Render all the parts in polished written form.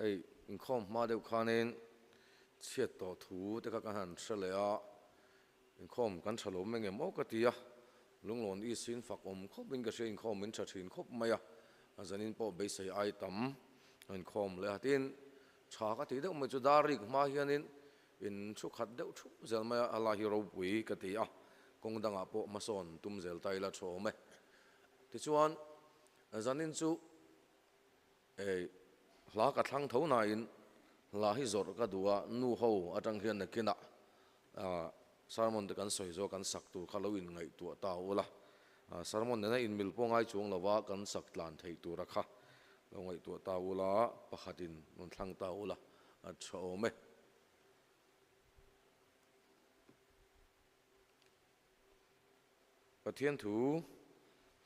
Hei inkhawm hma deuh khanin chhiat tawh thu te kha kan han hre leh a, inkhawm kan tha lo mai ngem aw ka ti a, lunglawn isin fak awm khawp in ka hria inkhawm min tha thin khawp mai a, a zanin pawh beisei ai tam a inkhawm leh a, tin tha ka tih deuh mai chu dar rik hma hianin in thu khat deuh thup zel mai a, a la hi ropui ka ti a, kawng dangah pawh hmasawn tum zel ta ila tha awm e. Tichuan zanin chu Ei, hla ka thlang tho nain hla hi zawrh ka duh a, nu ho atang hian nakinah sermon te kan sawi zawk kan sak tur kha lo inngaihtuah ta ula, sermon nena inmil pawh ngai chuang lova kan sak tlan theih tura kha lo ngaihtuah ta ula, pakhatin rawn thlang ta ula a tha awm e. Pathian thu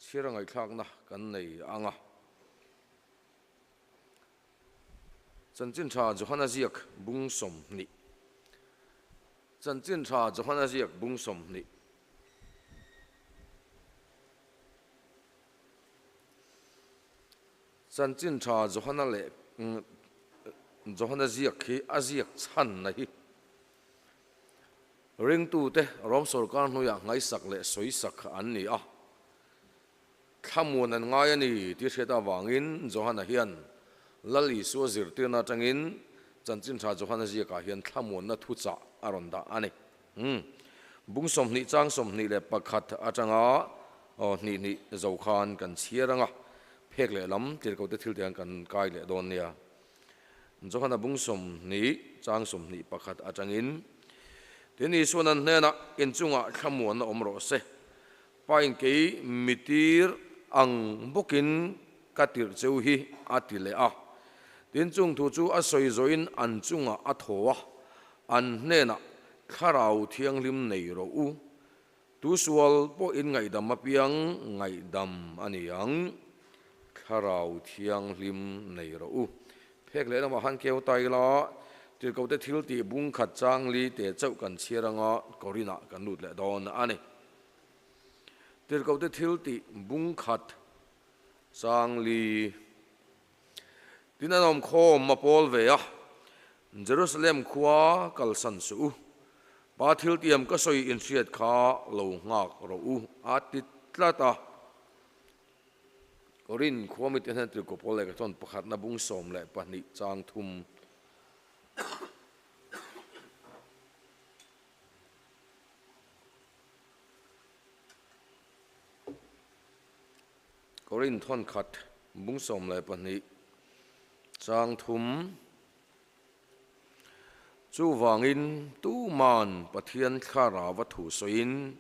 chhiar a ngaihthlakna kan nei ang a. Chanchin Tha Johana ziak bung 20. Chanchin Tha Johana ziak bung 20. Chanchin Tha Johana leh Johana ziak hi a ziak chhanna hi Ringtute Rom sawrkar hnuaiah ngaihsak leh sawisak an ni a, thlamuan an ngai a ni tih hriat avangin Johana hian Lal Isua zirtirna atangin Chanchin Tha Johana ziakah hian thlamuanna thuchah a rawn dah a ni. Bung 20 chang 21 atanga hnih hnih zo khan kan chhiar ang a, phek lehlam tirhkohte thil te kan kai leh dawn nia. Johana bung 20 chang 21 atangin, Tin, Isua'n an hnenah, Inchungah thlamuanna awm rawh se, Pain kei mitir ang bawkin ka tirh cheu hi, a ti leh a. Tin, chung thu chu a sawi zawhin an chungah a thaw a, an hnenah, Thlarau Thianghlim nei rawh u, Tu sual pawh in ngaihdam apiang ngaihdam a ni ang. Thlarau Thianghlim nei rawh u. Phek leh lamah khan keu ta ila, tirhkohte thil tih bung khat chang li te chauh kan chhiar anga Korinah kan lut leh dawn a ni. Tirhkohte thil tih bung khat chang li tin an awm khawm a pawl ve a, Jerusalem khua kalsan suh u, Pa thiltiam ka sawi inhriat kha lo nghak rawh u, a ti tlat a. Korin khua mite hian tirhkoh pawl lehkha chuan pakhatna bung 12 chang thum. Korin thawnkhat bung 12 chang thum. Chuvangin tuman Pathian thlarau a thu sawiin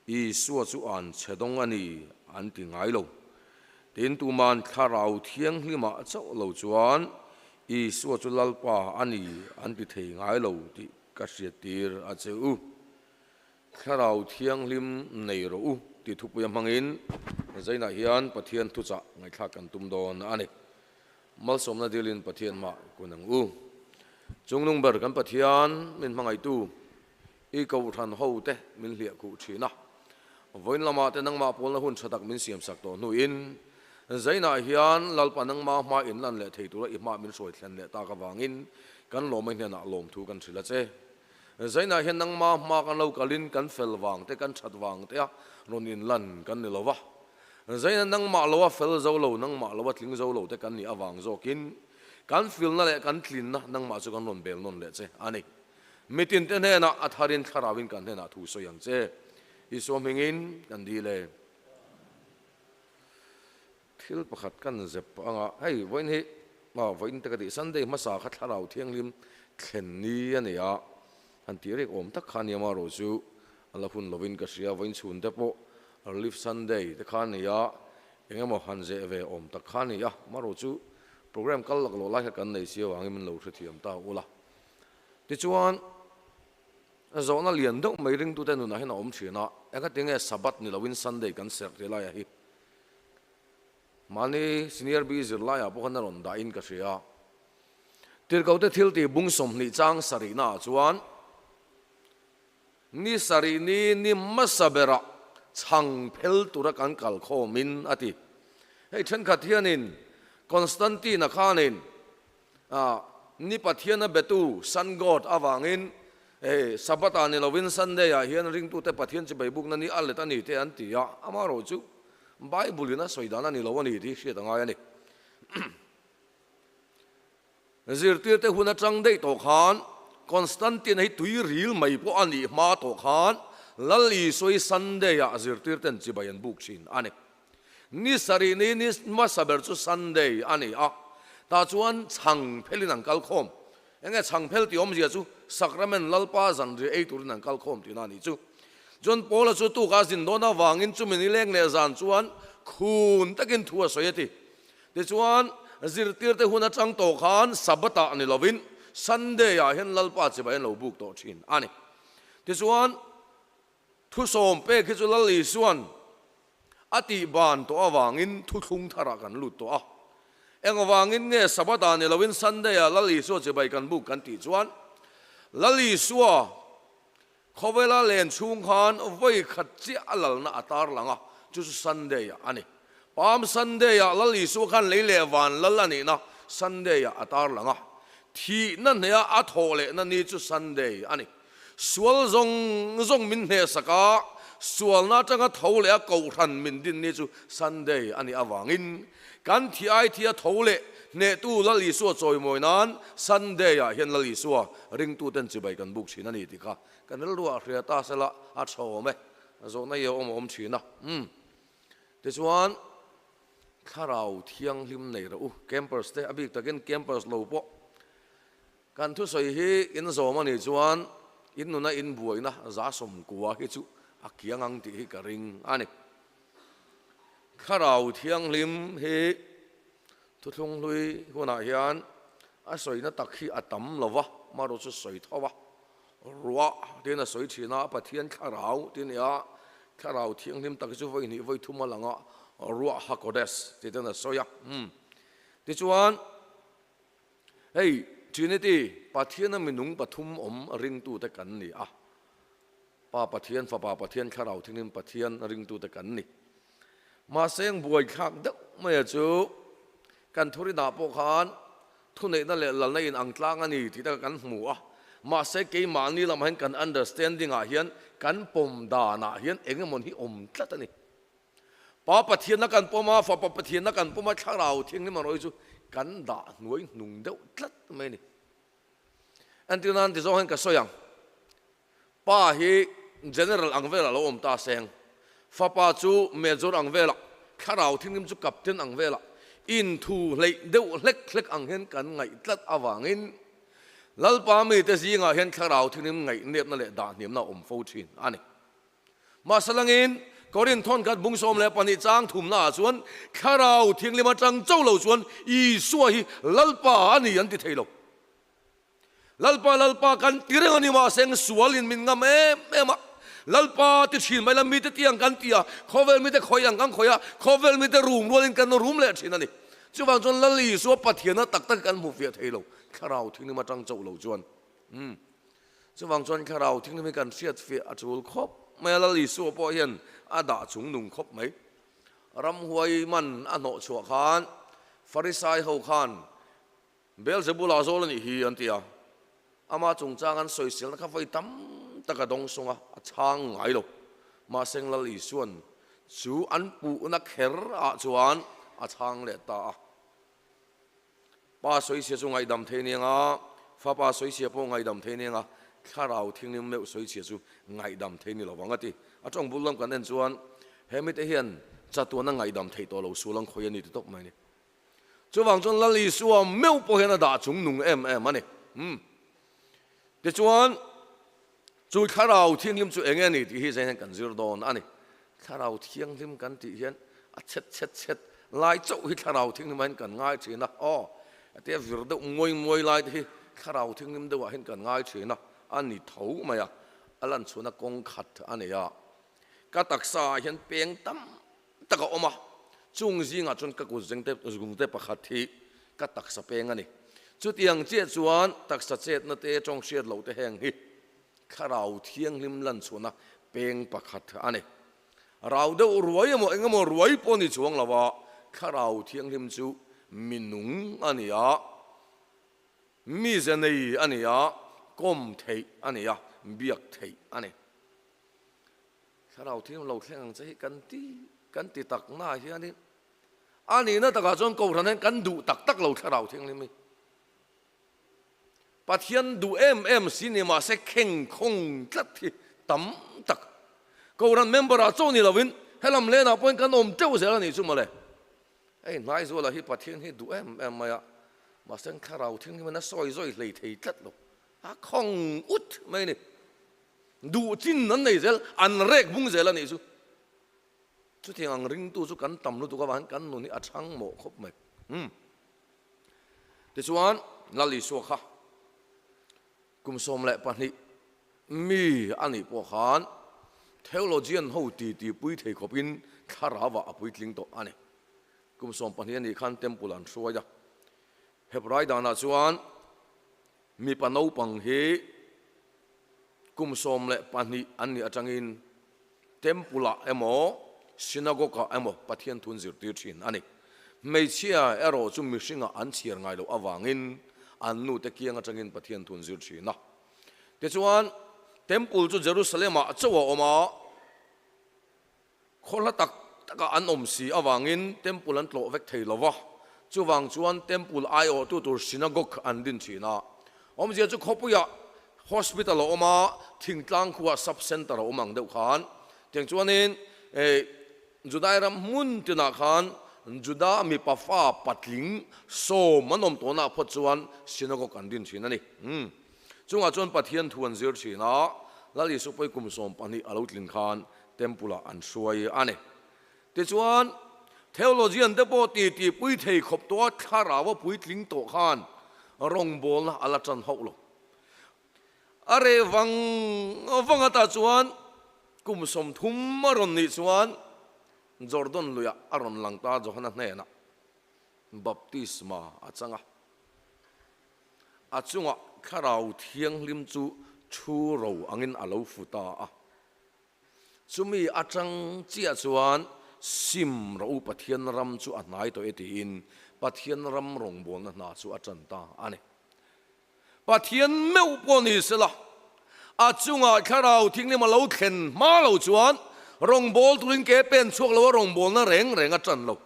Isua chu an chhe dawng a ni an ti ngai lo. Tin, tuman thlarau thianghlimah chauh lo chuan Isua chu Lalpa a ni an ti thei ngai lo tih ka hriattir a che u. Thlarau thianghlim nei rawh u tih thupuia hmangin zainah hian Pathian thuchah ngaihthlak kan tum dawn a ni. Malsawmna dilin Pathian hmah kun ang u. Chungnung ber kan Pathian min hmangaihtu i kohhran ho te min hliah khuh thin a. Vawiin lamah te nangmah pawlna hun tha tak min siamsak tawh hnuin zainah hian Lalpa nangmah hma inlan leh thei tura i hmah min hruai thlen leh tak avangin kan lawmai hnenah lawmthu kan hrilh a che. Zainah hian nangmah hma kan lo kalin kan fel vang te kan that vang te a rawn inlan kan ni lo va. Zaina nangmah lo a fel zo lo, nangmah lo a tling zo lo te kan nih avang zawkin kan filna leh kan tlinna nangmah chu kan rawn bel nawn leh che a ni. Mitin te hnenah a tharin thlarauin kan hnenah thu sawi ang che. Isua hmingin kan dil e. Thil pakhat kan zep anga hei vawiin hi aw vawiin te ka tih Sunday hmasa kha thlarau thianghlim thlen ni a ni a, han tih rek awm tak kha a ni a marawh chu a la hun lovin ka hria vawiin chhun te pawh Relief Sunday te kha a ni a, eng emaw han zeh ve awm tak kha a ni a marawh chu program kal lak loh lai kha kan nei si avangin min lo hrethiam ta ula. Tichuan. Zawhna lian deuh mai ringtute nunah hian a awm thin a, engati nge Sabbath ni loin Sunday kan serh tih laiah hi mahni senior B zirlaiah pawh khan a rawn dahin ka hria. Tirhkohte thiltih bung 20 chang sarihnaah chuan ni sarih ni ni hmasa berah chhang phel tura kan kal khawmin a ti. Hei thenkhat hianin Constantine-a khanin. Ni Pathiana betu, Sun God, avangin Sabbath-ah ni lovin Sunday-ah hian ringtute Pathian chibai bukna ni a let a ni te an ti a, amaherawh chu Bible-in a sawi dan a ni lo a ni tih hriat a ngai a ni. Zirtirte hun atang daih tawh khan Constantine hi tui ril mai pawh a nih hma tawh khan Lal Isua hi Sunday-ah zirtirten chibai an buk thin a ni. Ni sarih ni ni hmasa ber chu Sunday a ni a, tah chuan chhang phelin an kal khawm. Enge chhang phel tih awmzia chu Sacrament Lalpa zanriah ei turin an kal khawm tihna a nih chu. John Paula chu tukah zin dawn avangin chumi ni leng leh zan chuan khun takin thu a sawi a ti. Tichuan, zirtirte hun atang tawh khan Sabbath-ah ni lovin Sunday-ah hian Lalpa chibai an lo buk tawh thin a ni. Tichuan, thusawm pek hi chu Lal Isua'n a tih ban tawh avangin thuthlung tharah kan lut tawh a. Engvangin nge Sabbath-ah ni lovin Sunday-ah Lal Isua chibai kan buk kan tih chuan, Lal Isua khawvela len chhung khan vawi khat chiah a lalna a tar lang a, chu chu Sunday-ah a ni. Palm Sunday-ah Lal Isua khan lei leh van lal a nihna Sunday-ah a tar lang a. Thihna hneha a thawh lehna ni chu Sunday a ni. Sual zawng zawng min hnehsak a, sualna atanga tho leh a kohhran min din ni chu Sunday a nih avangin kan thi ai thi a tho leh hnehtu Lal Isua chawimawi nan Sunday-ah hian Lal Isua ringtuten chibai kan buk thin a ni tih kha kan rilruah hria ta sela a tha awm e, zawhna i a awm a awm thin a. Umm. Tichuan, Thlarau Thianghlim nei rawh u, campers te, a bik takin campers lo pawh Kan thusawi hi in zawm a nih chuan in nuna in buaina 190 hi chu a kiang ang tih hi ka ring a ni. Thlarau Thianghlim hi thuthlung hlui hunah hian a sawina tak hi a tam lo va, marawh chu sawi tho a, ruah tiin a sawi thin a, Pathian Thlarau tih a ni a, Thlarau Thianghlim tak hi chu vawi hnih vawi thum a lang a, Ruah HaKodesh tih ten a sawi a. Tichuan. Hei Trinity, Pathiana minung pathum awm ringtute kan ni a. Pa Pathian, Fapa Pathian, Thlarau Thianghlim Pathian ringtute kan ni. Mahse ang buaithlak deuh maia chu kan thurinah pawh khan thuneihna leh lalna in ang tlang a ni tih taka kan hmu a. Mahse keimahni lamah hian kan understanding ah hian kan pawm danah hian eng emaw hi awm tlat a ni. Pa Pathianna kan pawm a, Fapa Pathianna kan pawm a, Thlarau Thianghlim a rawi chu kan dah hnuai hnung deuh tlat mai a ni. Entir nan ti zawng hian ka sawi ang, Pa hi General ang velah lo awm ta seng, Fapa chu Major ang velah, Thlarau Thianghlim chu Captain ang velah, inthu hleih deuh hlek hlek ang hian kan ngaih tlat avangin Lalpa mite zingah hian Thlarau Thianghlim ngaihnepna leh dahhniamna a awm fo thin a ni. Mahse langin, Korinth thawnkhat bung 12 chang thumnaah chuan Thlarau Thianghlim atang cho lo chuan Isua hi Lalpa a ni an ti thei lo. Lalpa, Lalpa kan ti reng a ni mahse eng sualin min ngam em em a. Lalpa ti thin mai la mite tiang kan ti a, khawvel mite khawih ang kan khawih a, khawvel mite rum rualin kan rum leh thin a ni. Chuvang chuan Lal Isua Pathianna tak tak hi kan hmu fiah thei lo, Thlarau Thianghlim atang cho lo chuan. Umm. Chuvang chuan Thlarau Thianghlim hi kan hriat fiah a tul khawp mai a, Lal Isua pawh hian a dah chung nung khawp mai. Ramhuai man a hnawh chhuah khan Farisai ho khan Beelzebula zawl a nih hi an ti a, ama chungchang an sawiselna kha vawi tam tak a dawng sung a, a chhang ngai lo. Mahse Lal Isua'n chu an puhna kher ah chuan a chhang leh ta a. Pa sawichhia chu ngaihdam thei nia nga, Fapa sawichhia pawh ngaihdam thei nia nga, Thlarau Thianghlim meuh sawichhia chu ngaihdam thei ni lovang a ti. A tawng bul lam kan en chuan he mite hian chatuana ngaihdam theih tawh lo sual ang khawi a ni ti tawp mai a ni. Chuvang chuan Lal Isua meuh pawh hian a dah chung nung em em a ni. Umm. Tichuan, chu Thlarau Thianghlim chu enge a ni tih hi zai hian kan zir dawn a ni. Thlarau Thianghlim kan tih hian a chhet chhet chhet lai chauh hi Thlarau Thianghlim ah hian kan ngai thin a, aw, hetia vir deuh muai muai lai te hi Thlarau Thianghlim deuh ah hian kan ngai thin a, a ni tho mai a, a lan chhuahna kawng khat a nei a. Ka taksa ah hian peng tam tak a awm a, chung zingah chuan ka kut zeng te zung te pakhat hi ka taksa peng a ni. Chutiang chiah chuan taksa chetna te tawng hriat loh te heng hi Thlarau Thianghlim lan chhuahna peng pakhat a ni. Rau deuh ruai emaw eng emaw ruai pawh ni chuang lo a, Thlarau Thianghlim chu minung a ni a. Mize nei a ni a, kawm theih a ni a, biak theih a ni. Thlarau Thianghlim lo thleng ang che hi kan ti kan ti tak naah hianin a nihna takah chuan Kohhran hian kan duh tak tak lo Thlarau Thianghlim hi. Pathian duh em em si ni mahse kheng khawng tlat hi tam tak. Kohhran member ah chaw ni lovin helam lenah pawhin kan awm teuh zel a nih chu mawle. Hei Hnaizuala hi Pathian hi duh em em mai a, mahse Thlarau Thianghlim in a sawi zawi hlei thei tlat lo. A khawng ut mai a ni. Duh chin an nei zel, an rek bung zel a nih chu. Chutiang ang ringtu chu kan tam lutuk avangin kan nun hi a chhang mawh khawp mai. Umm. Tichuan, Lal Isua kha kum 12 mi a nih pawh khan theologian ho titi pui thei khawpin thlarauah a puitling tawh a ni. Kum 20 a nih khan temple an hruai a. Hebrai danah chuan mipa naupang hi kum 12 an nih atangin Temple-ah emaw, synagogue-ah emaw Pathian thu an zirtir thin a ni. Hmeichhia erawh chu mihringah an chhiar ngai loh avangin an nute kiang atangin Pathian thu an zir thin a. Tichuan, Temple chu Jerusalem-ah chauh a awm a, khaw hla tak takah an awm si avangin Temple an tlawh vek thei lo va, chuvang chuan Temple aiawhtu tur synagogue an din thin a. Awmzia chu khawpuiah Hospital a awm a, thingtlang khuah sub centre a awm ang deuh khan. Tiang chuanin Judai ram hmun tinah khan Juda mipa fa patling sawm an awm tawhnaah phawt chuan synagogue an din thin a ni. Chungah chuan Pathian thu an zir thin a, Lal Isu pawi kum 12 a lo tlin khan temple ah an hruai a ni. Tichuan, theologian te pawh titi pui thei khawp tawh a thlarau a puitling tawh khan rawngbawlna a la tan hauh lo. A reh vang vang atah chuan kum 30 a rawn nih chuan Jordan luiah a rawn lang ta Johana hnenah baptisma a chang a. A chungah Thlarau Thianghlim chu thu ro angin a lo fu ta a. Chumi atang chiah chuan sim rawh u Pathian ram chu a hnai tawh e tiin Pathian ram rawngbawlna hna chu a tan ta a ni. Pathian meuh pawh ni sela, a chungah Thlarau Thianghlim a lo thlen hma lo chuan rawngbâwl turin ke pen chhuak lo a rawngbâwlna reng reng a ṭan lo.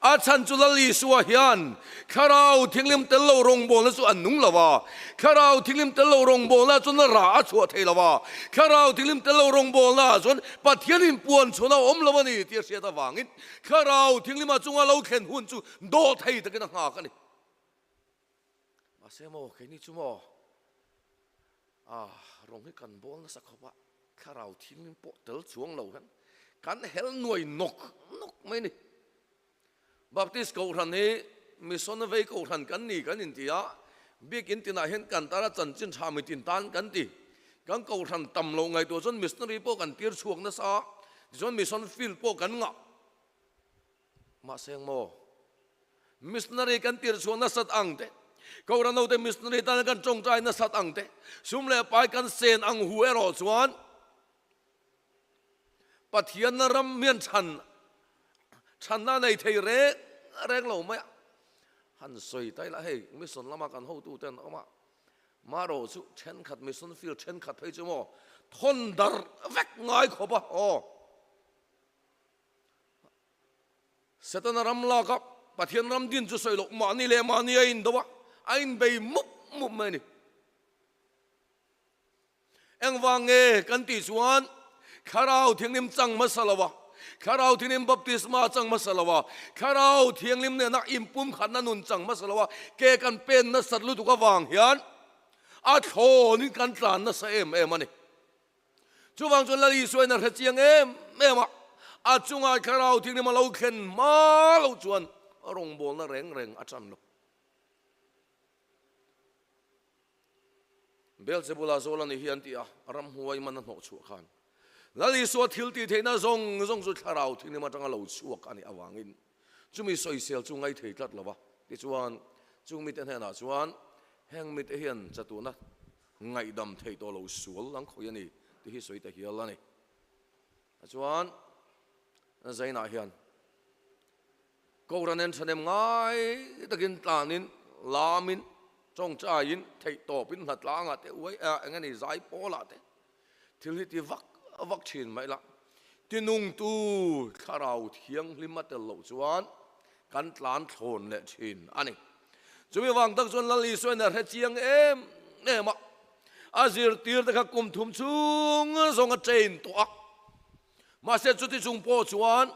A chhan chu Lal Isua hian Thlarau Thianghlim tel lo rawngbâwlna chu a nung lo a, Thlarau Thianghlim tel lo rawngbâwlna chuan a rah a chhuah thei lo a, Thlarau Thianghlim tel lo rawngbâwlna chuan Pathian inpuan chhuahna a awm lo a ni tih a hriat avângin Thlarau Thianghlim a chunga lo thlen hun chu dawhthei takin a nghâk a ni. Mahse maw, keini chu maw, ah, rawng hi kan bawl nasa khawp a, Thlarau Thianghlim pawh tel chuang lo hian kan hel nuai nawk nawk mai a ni. Baptist Kohhran hi Mission vei Kohhran kan ni kan inti a, biakin tinah hian kan tana chanchin tha mitin tan kan ti. Kan Kohhran tam lo ngaihtuah chuan missionary pawh kan tir chhuak nasa a, tichuan mission field pawh kan ngah. Mahse eng maw? Missionary kan tir chhuah nasat ang te, Kohhran hote missionary tana kan tawngtai nasat ang te, sum leh pai kan sen ang hu erawh chuan Pathianna ram hian chhan chhanna nei thei reng reng lo mai a. Han sawi ta ila hei mission lama kan hotute an awm a, marawh chu thenkhat mission field thenkhat phei chu maw thawn dar vek ngai khawp a aw. Setana ram lak a Pathian ram din chu sawi loh mahni leh mahni a indo a, a inbei mup mup mai a ni. Engvang nge kan tih chuan Thlarau Thianghlim chang hmasa lo a, Thlarau Thianghlim baptisma chang hmasa lo a, Thlarau Thianghlim nena inpumkhatna nun chang hmasa lo a, ke kan pen nasat lutuk avang hian a thlawnin kan tlan nasa em em a ni. Chuvang chuan Lal Isuain a hre chiang em em a, a chungah Thlarau Thianghlim a lo thlen hma lo chuan rawngbawlna reng reng a chan lo. Beelzebula zawl a ni hi an ti a, ramhuai man a hnawh chhuah khan Lal Isua thil tih theihna zawng zawng chu Thlarau Thianghlim atanga lo chhuak a nih avangin chumi sawisel chu ngaithei tlat lo va. Tichuan, chung mite hnenah chuan heng mite hian chatuahna Ngaihdam theih tawh lo sual ang khawi a ni tih hi sawi ta hial a ni. Chuan Zainah hian Kohhran en thahnem ngai takin tlanin lamin Tawngtaiin theihtawpin hnatlangah te uai eng nge ni zai pawlah te thil hi ti vak vak thin mai la. Tinungtu thlarau thianghlim a tel loh chuan kan tlan thlawn leh thin a ni. Chumi vang tak chuan Lal Isuain a hre chiang em em a, a zirtir te kha kum thum chhung zawng a train tawh a. Mahse chuti chung pawh chuan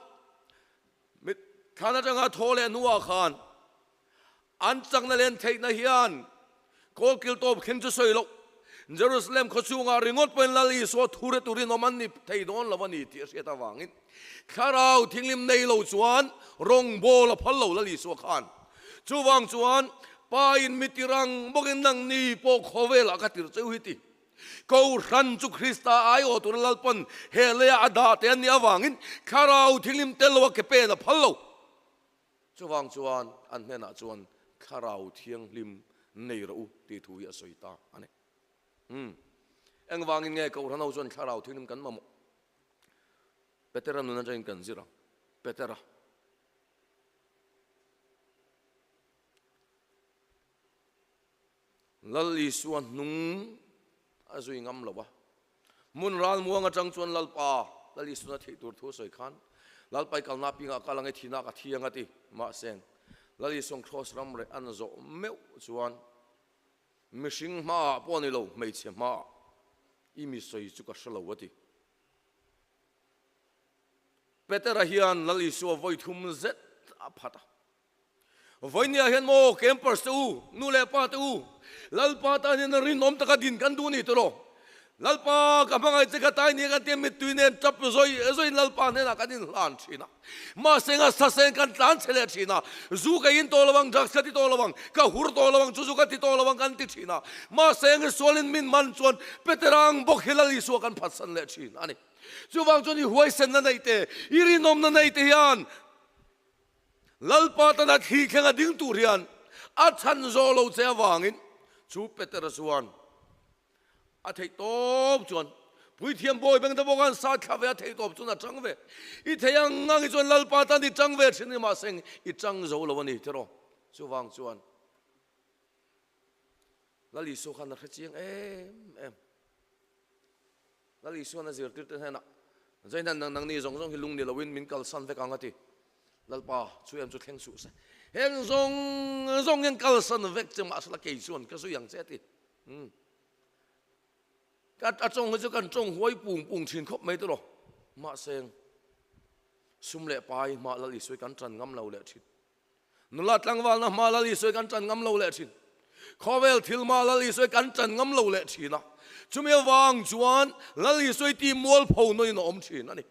mit thlan atanga thaw leh hnuah khan An chakna len theihna hian kawlkil tawp thleng chu sawi loh, Jerusalem khaw chhungah ringawt pawhin Lal Isua thu re turin awm an ni thei dawn lo a ni tih a hriat avangin Thlarau Thinghlim nei lo chuan rawngbâwl a phal lo Lal Isua khan. Chuvang chuan Pa in mi tir ang bawkin nang ni pawh khawvelah ka tir cheu hi ti. Kohhran chu Krista aiawh tura Lalpawn he leiah a dah te an nih avangin Thlarau Thinghlim tel loa ke pen a phal lo. Chuvang chuan an hnenah chuan Thlarau Thianghlim nei rawh u tih thu hi a sawi ta a ni. Umm. Engvangin nge Kohhran ho chuan Thlarau Thianghlim kan mamawh? Petera nun atangin kan zir ang. Petera. Lal Isua hnung a zui ngam lo a. Hmun ralmuang atang chuan Lalpa, Lal Isuna theih tur thu a sawi khan, Lalpa i kalna pingah kal ang i thihna ka thi ang a ti. Mahse, Lal Isuan Kraws ram reh an zawh meuh chuan mihring hmaah pawh a ni lo, hmeichhe hmaah i mi sawi chu ka hre lo a ti. Petera hian Lal Isua vawi thum zet a phat a. Vawinia hian maw campers te u, nu leh pa te u, Lalpa tan hian rinawm taka din kan duh ni tawh. Lalpa ka hmangaih che kha tai nia kan tia mittui nen tap zawi zawiin Lalpa hnenah kan inhlan thin a. Mahse nga saseng kan tlan chhe leh thin a, zu ka in tawh lo ang, drugs ka ti tawh lo ang, ka hur tawh lo ang, chu zu ka ti tawh lo ang kan ti thin a. Mahse nga sualin min man chuan Petera ang bawk hi Lal Isua kan phatsan leh thin a ni. Chuvang chuan i huaisenna neih te, i rinawmna neih te hian Lalpa tana thli thleng a ding tur hian a chhan zawh lo che avangin chu Petera chuan a theih tawp chuan Puithiam bawi beng te bawk an sa thla ve a theih tawp chuan a chang ve. I thei ang ang hi chuan Lalpa tan i chang ve thin ni mahse i chang zo lo a ni tiraw. Chuvang chuan Lal Isua khan a hre chiang em em. Lal Isuan a zirtirte hnenah, Zainhan nang nangni zawng zawng hi lung ni loin min kalsan vek ang a ti. Lalpa, chu em chu thleng suh se. Heng zawng zawng hian kalsan vek che mahsela kei chuan ka zui ang che a ti. Umm. Ka a tawng hi chu kan tawng huai pung pung thin khawp mai tawh. Mahse, sum leh pai hmah Lal Isua hi kan tan ngam lo leh thin. Nula tlangvalna hma Lal Isua kan ṭan ngam lo leh ṭhin. Khawvel thil hma Lal Isua kan ṭan ngam lo leh ṭhin a. Chumi avang chuan Lal Isua ti mualpho nawiin a awm ṭhin a ni.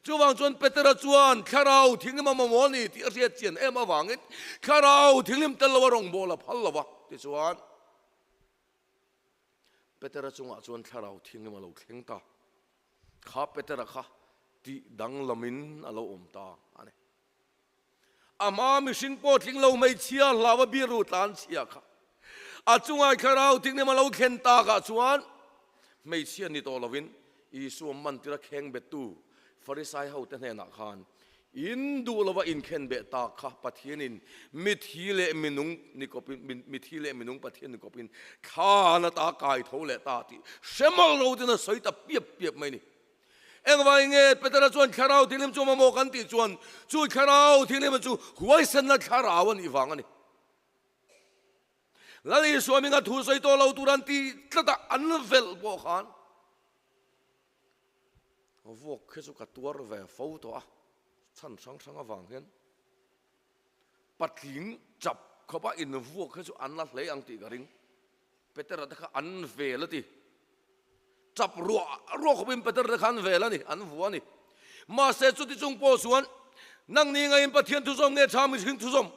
Chuvang chuan Petera chuan thlarau thinghlim a mamawh a ni tih a hriat chian em avangin thlarau thinghlim tel lo a rawngbâwl a phal lo va. Tichuan, Petera chungah chuan thlarau thinghlim a lo thleng ta. Kha Petera kha tih danglamin a lo awm ta a ni. A hma mihring pawh tling lo hmeichhia hlau a biru tlan chhia kha a chungai thlarau thingnem a lo thlen takah chuan hmeichhia ni tawh lovin Isua mantira kheng bettu Farisai hote hnenah khan in duh lova inkhen beh tak kha Pathianin mithi leh minung ni kawpin mithi leh minung Pathian ni kawpin thla nata kai tho leh ta tih hre mawlh lo ten a sawi ta piap piap mai ni. Engvai nge Petera chuan Thlarau Thianghlim chu mamawh kan tih chuan chu Thlarau Thianghlim chu huaisenna thlarau a nih vang a ni. Lal Isua hminga thu sawi tawh lo tur an tih tlat a, an velh pawh khan vuak khi chu ka tuar ve fo tawh a, chhan hrang hrang avang hian patling chap khawpa invuak khi chu an la hle ang tih ka ring. Petera te kha an vel a ti. Tap ruah ruah khawpin Petera te kha an vel a ni, an vua a ni. Mahse chuti chung pawh chuan nangni ngaiin Pathian thuzawm nge tha mihring thuzawm?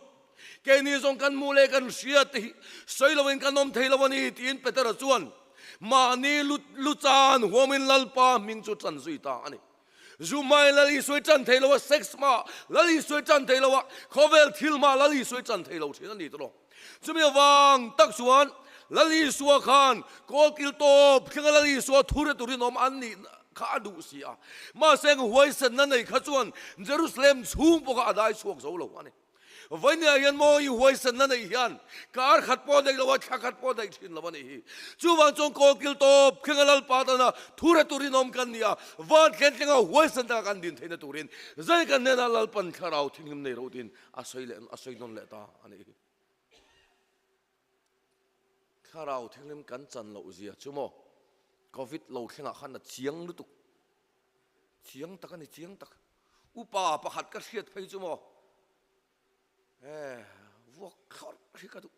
Keini zawng kan hmuh leh kan hria te hi sawi loin kan awm thei lo a ni tiin Petera chuan mahni lu chan huamin Lalpa hming chu tan zui ta a ni. Zu hmain Lal Isua i tan thei lo a, sex hma Lal Isua i tan thei lo a, khawvel thil hma Lal Isua i tan thei lo thin a ni tawh. Chumi avang tak chuan Lal Isua khan kawlkil tawp thlenga Lal Isua thu hre turin awm an nih kha a duh si a. Mahse huaisenna nei kha chuan Jerusalem chhung pawh kha a dai chhuak zo lo a ni. Vawinia hian maw i huaisanna neih hian kar khat pawh daih lo a, thla khat pawh daih thin lo a nih hi. Chuvang chuan kawlkil tawp thlenga Lalpa tana thu hre turin awm kan ni a, van thlen thlenga huaisan taka kan din theihna turin zai kan hnenah Lalpan thlarau thinghlim nei ro tiin a sawi leh a sawi nawn leh ta a nih hi. Thlarau thinghlim kan chan loh zia chu maw Covid lo thlengah khan a chiang lutuk. Chiang tak a ni, chiang tak. Upa pakhat ka hriat phei chu maw eh vuak thlawrh hi ka duh.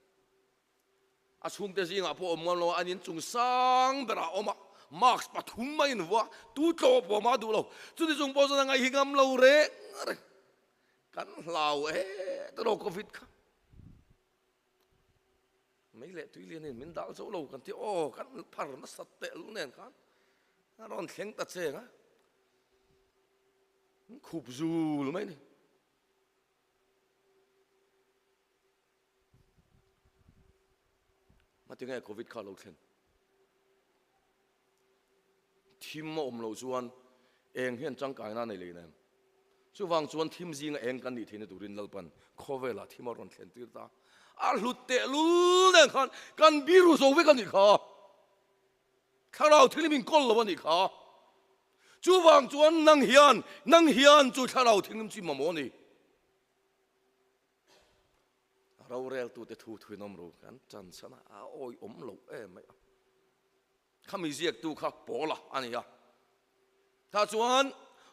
A chhungte zingah pawh awm ngam lo a, an inchung sang berah a awm a, mask pathum a invuah, tu tlawh pawh mah duh lo. Chuti chung pawh chuan a ngaih hi ngam lo reng reng. Kan hlau e tawh Covid kha. Mei leh tui lianin min dal zo lo kan ti aw kan phar nasa teh lu nen khan a rawn thleng ta cheng a min khup zul mai ni Ngatinge covid kha lo thlen Thim a awm loh chuan eng hian tangkaina a nei leh em? Chuvang chuan thim zinga eng kan nih theihna turin Lalpan khawvelah thim a rawn thlen tir ta. A hlut tehlul nen khan kan biru zo vek a nih kha. Thlarau thil min kawl lo a nih kha. Chuvang chuan nang hian, nang hian chu thlarau thil chi mamawh a ni. Roreltute thu thuinawm ru kan chan chhan a, a awihawm loh em mai a. Khami ziaktu kha Paula a ni a. Tah chuan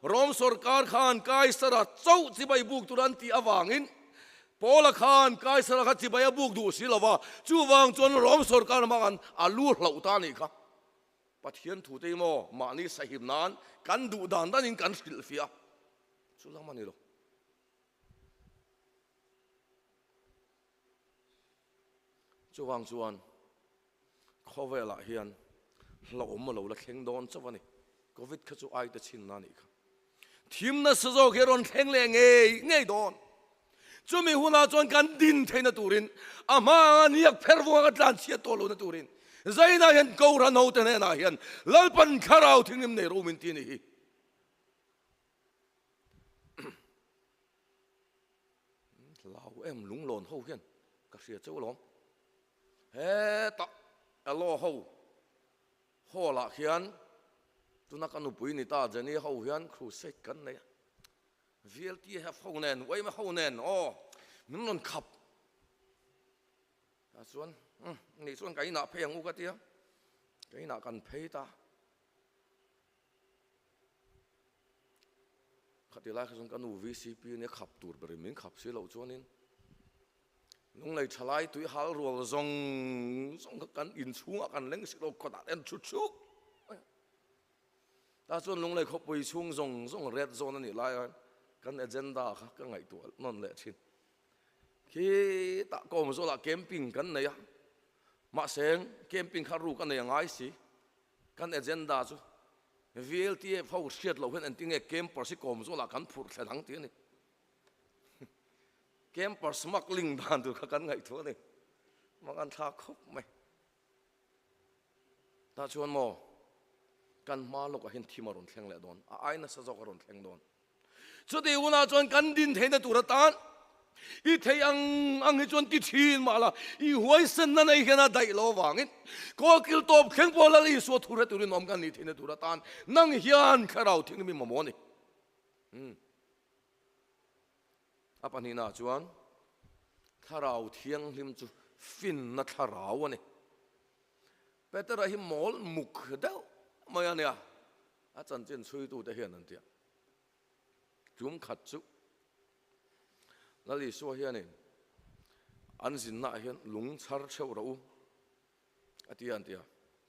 Rom sorkar khan Kaisara chauh chibai buk tur an tih avangin Paula khan Kaisara kha chibai a buk duh si lo va, chuvang chuan Rom sorkar hmangin a lu hlauh ta a nih kha. Pathian thute hi maw mahni sahim nan kan duh dan danin kan hrilhfiah a, chu lam a ni lo. Chuvang chuan khawvelah hian hlauhawm a lo la thleng dawn chauh a ni. Covid kha chu aite chhinna a nih kha. Thim nasa zawk hi a rawn thleng leh ngei ngei dawn. Chumi hunah chuan kan din theihna turin a hma anga niak pher vunga ka tlan chhiat tawh lohna turin Zainah hian Kohhran hote hnenah hian Lalpan thlarau thinghlim nei rawh u min ti a nih hi. Hlau em lunglawn ho hian ka hria cheu alawm. Hetah Elo ho hall ah khian tuna ka nupui ni ta Jenny ho hian crusade kan nei a. VLTF ho nen YMA ho nen aw min rawn khap. Tah chuan umm nih chuan ka inah phei ang u ka tia ka inah kan phei ta. Khati lai kha chuan ka nu VCP nia khap tur berin min khap si loh chuanin Lunglei thalai tui hal rual zawng zawng kha kan inchhungah kan leng si lo kawtah te an chhut chhuk mai a. Tah chuan Lunglei khawpui chhung zawng zawng red zone a nih lai khan kan agenda kha ka ngaihtuah nawn leh thin. Khitah kawm zawlah camping kan nei a, mahse camping kha ruk a nei a ngai si. Kan agenda chu VLTF ho hriat loh hian engtin nge campers hi kawm zawlah kan phurh thlen ang tih a ni. Camper smuggling dan tur kha kan ngaihtuah a ni. Mak an thlak khawp mai. Tah chuan maw kan hma lawkah hian thim a rawn thleng leh dawn, a ai nasa zawk a rawn thleng dawn. Chuti hunah chuan kan din theihna tur atan i thei ang ang hi chuan ti thin mah la, i huaisenna nei hian a daih lo avangin kawlkil tawp thleng pawh Lal Isua thu hre turin awm kan nih theihna tur atan nang hian thlarau thing mi mamawh a ni. Hmm. A pahnihnaah chuan thlarau thianghlim chu finna thlarau a ni. Petera hi mawl muk deuh mai a nia, a chanchin chhuitute hian an ti a. Tum khat chu Lal Isua hianin an zinnaah hian lung chhar theuh rawh u a ti a an ti a.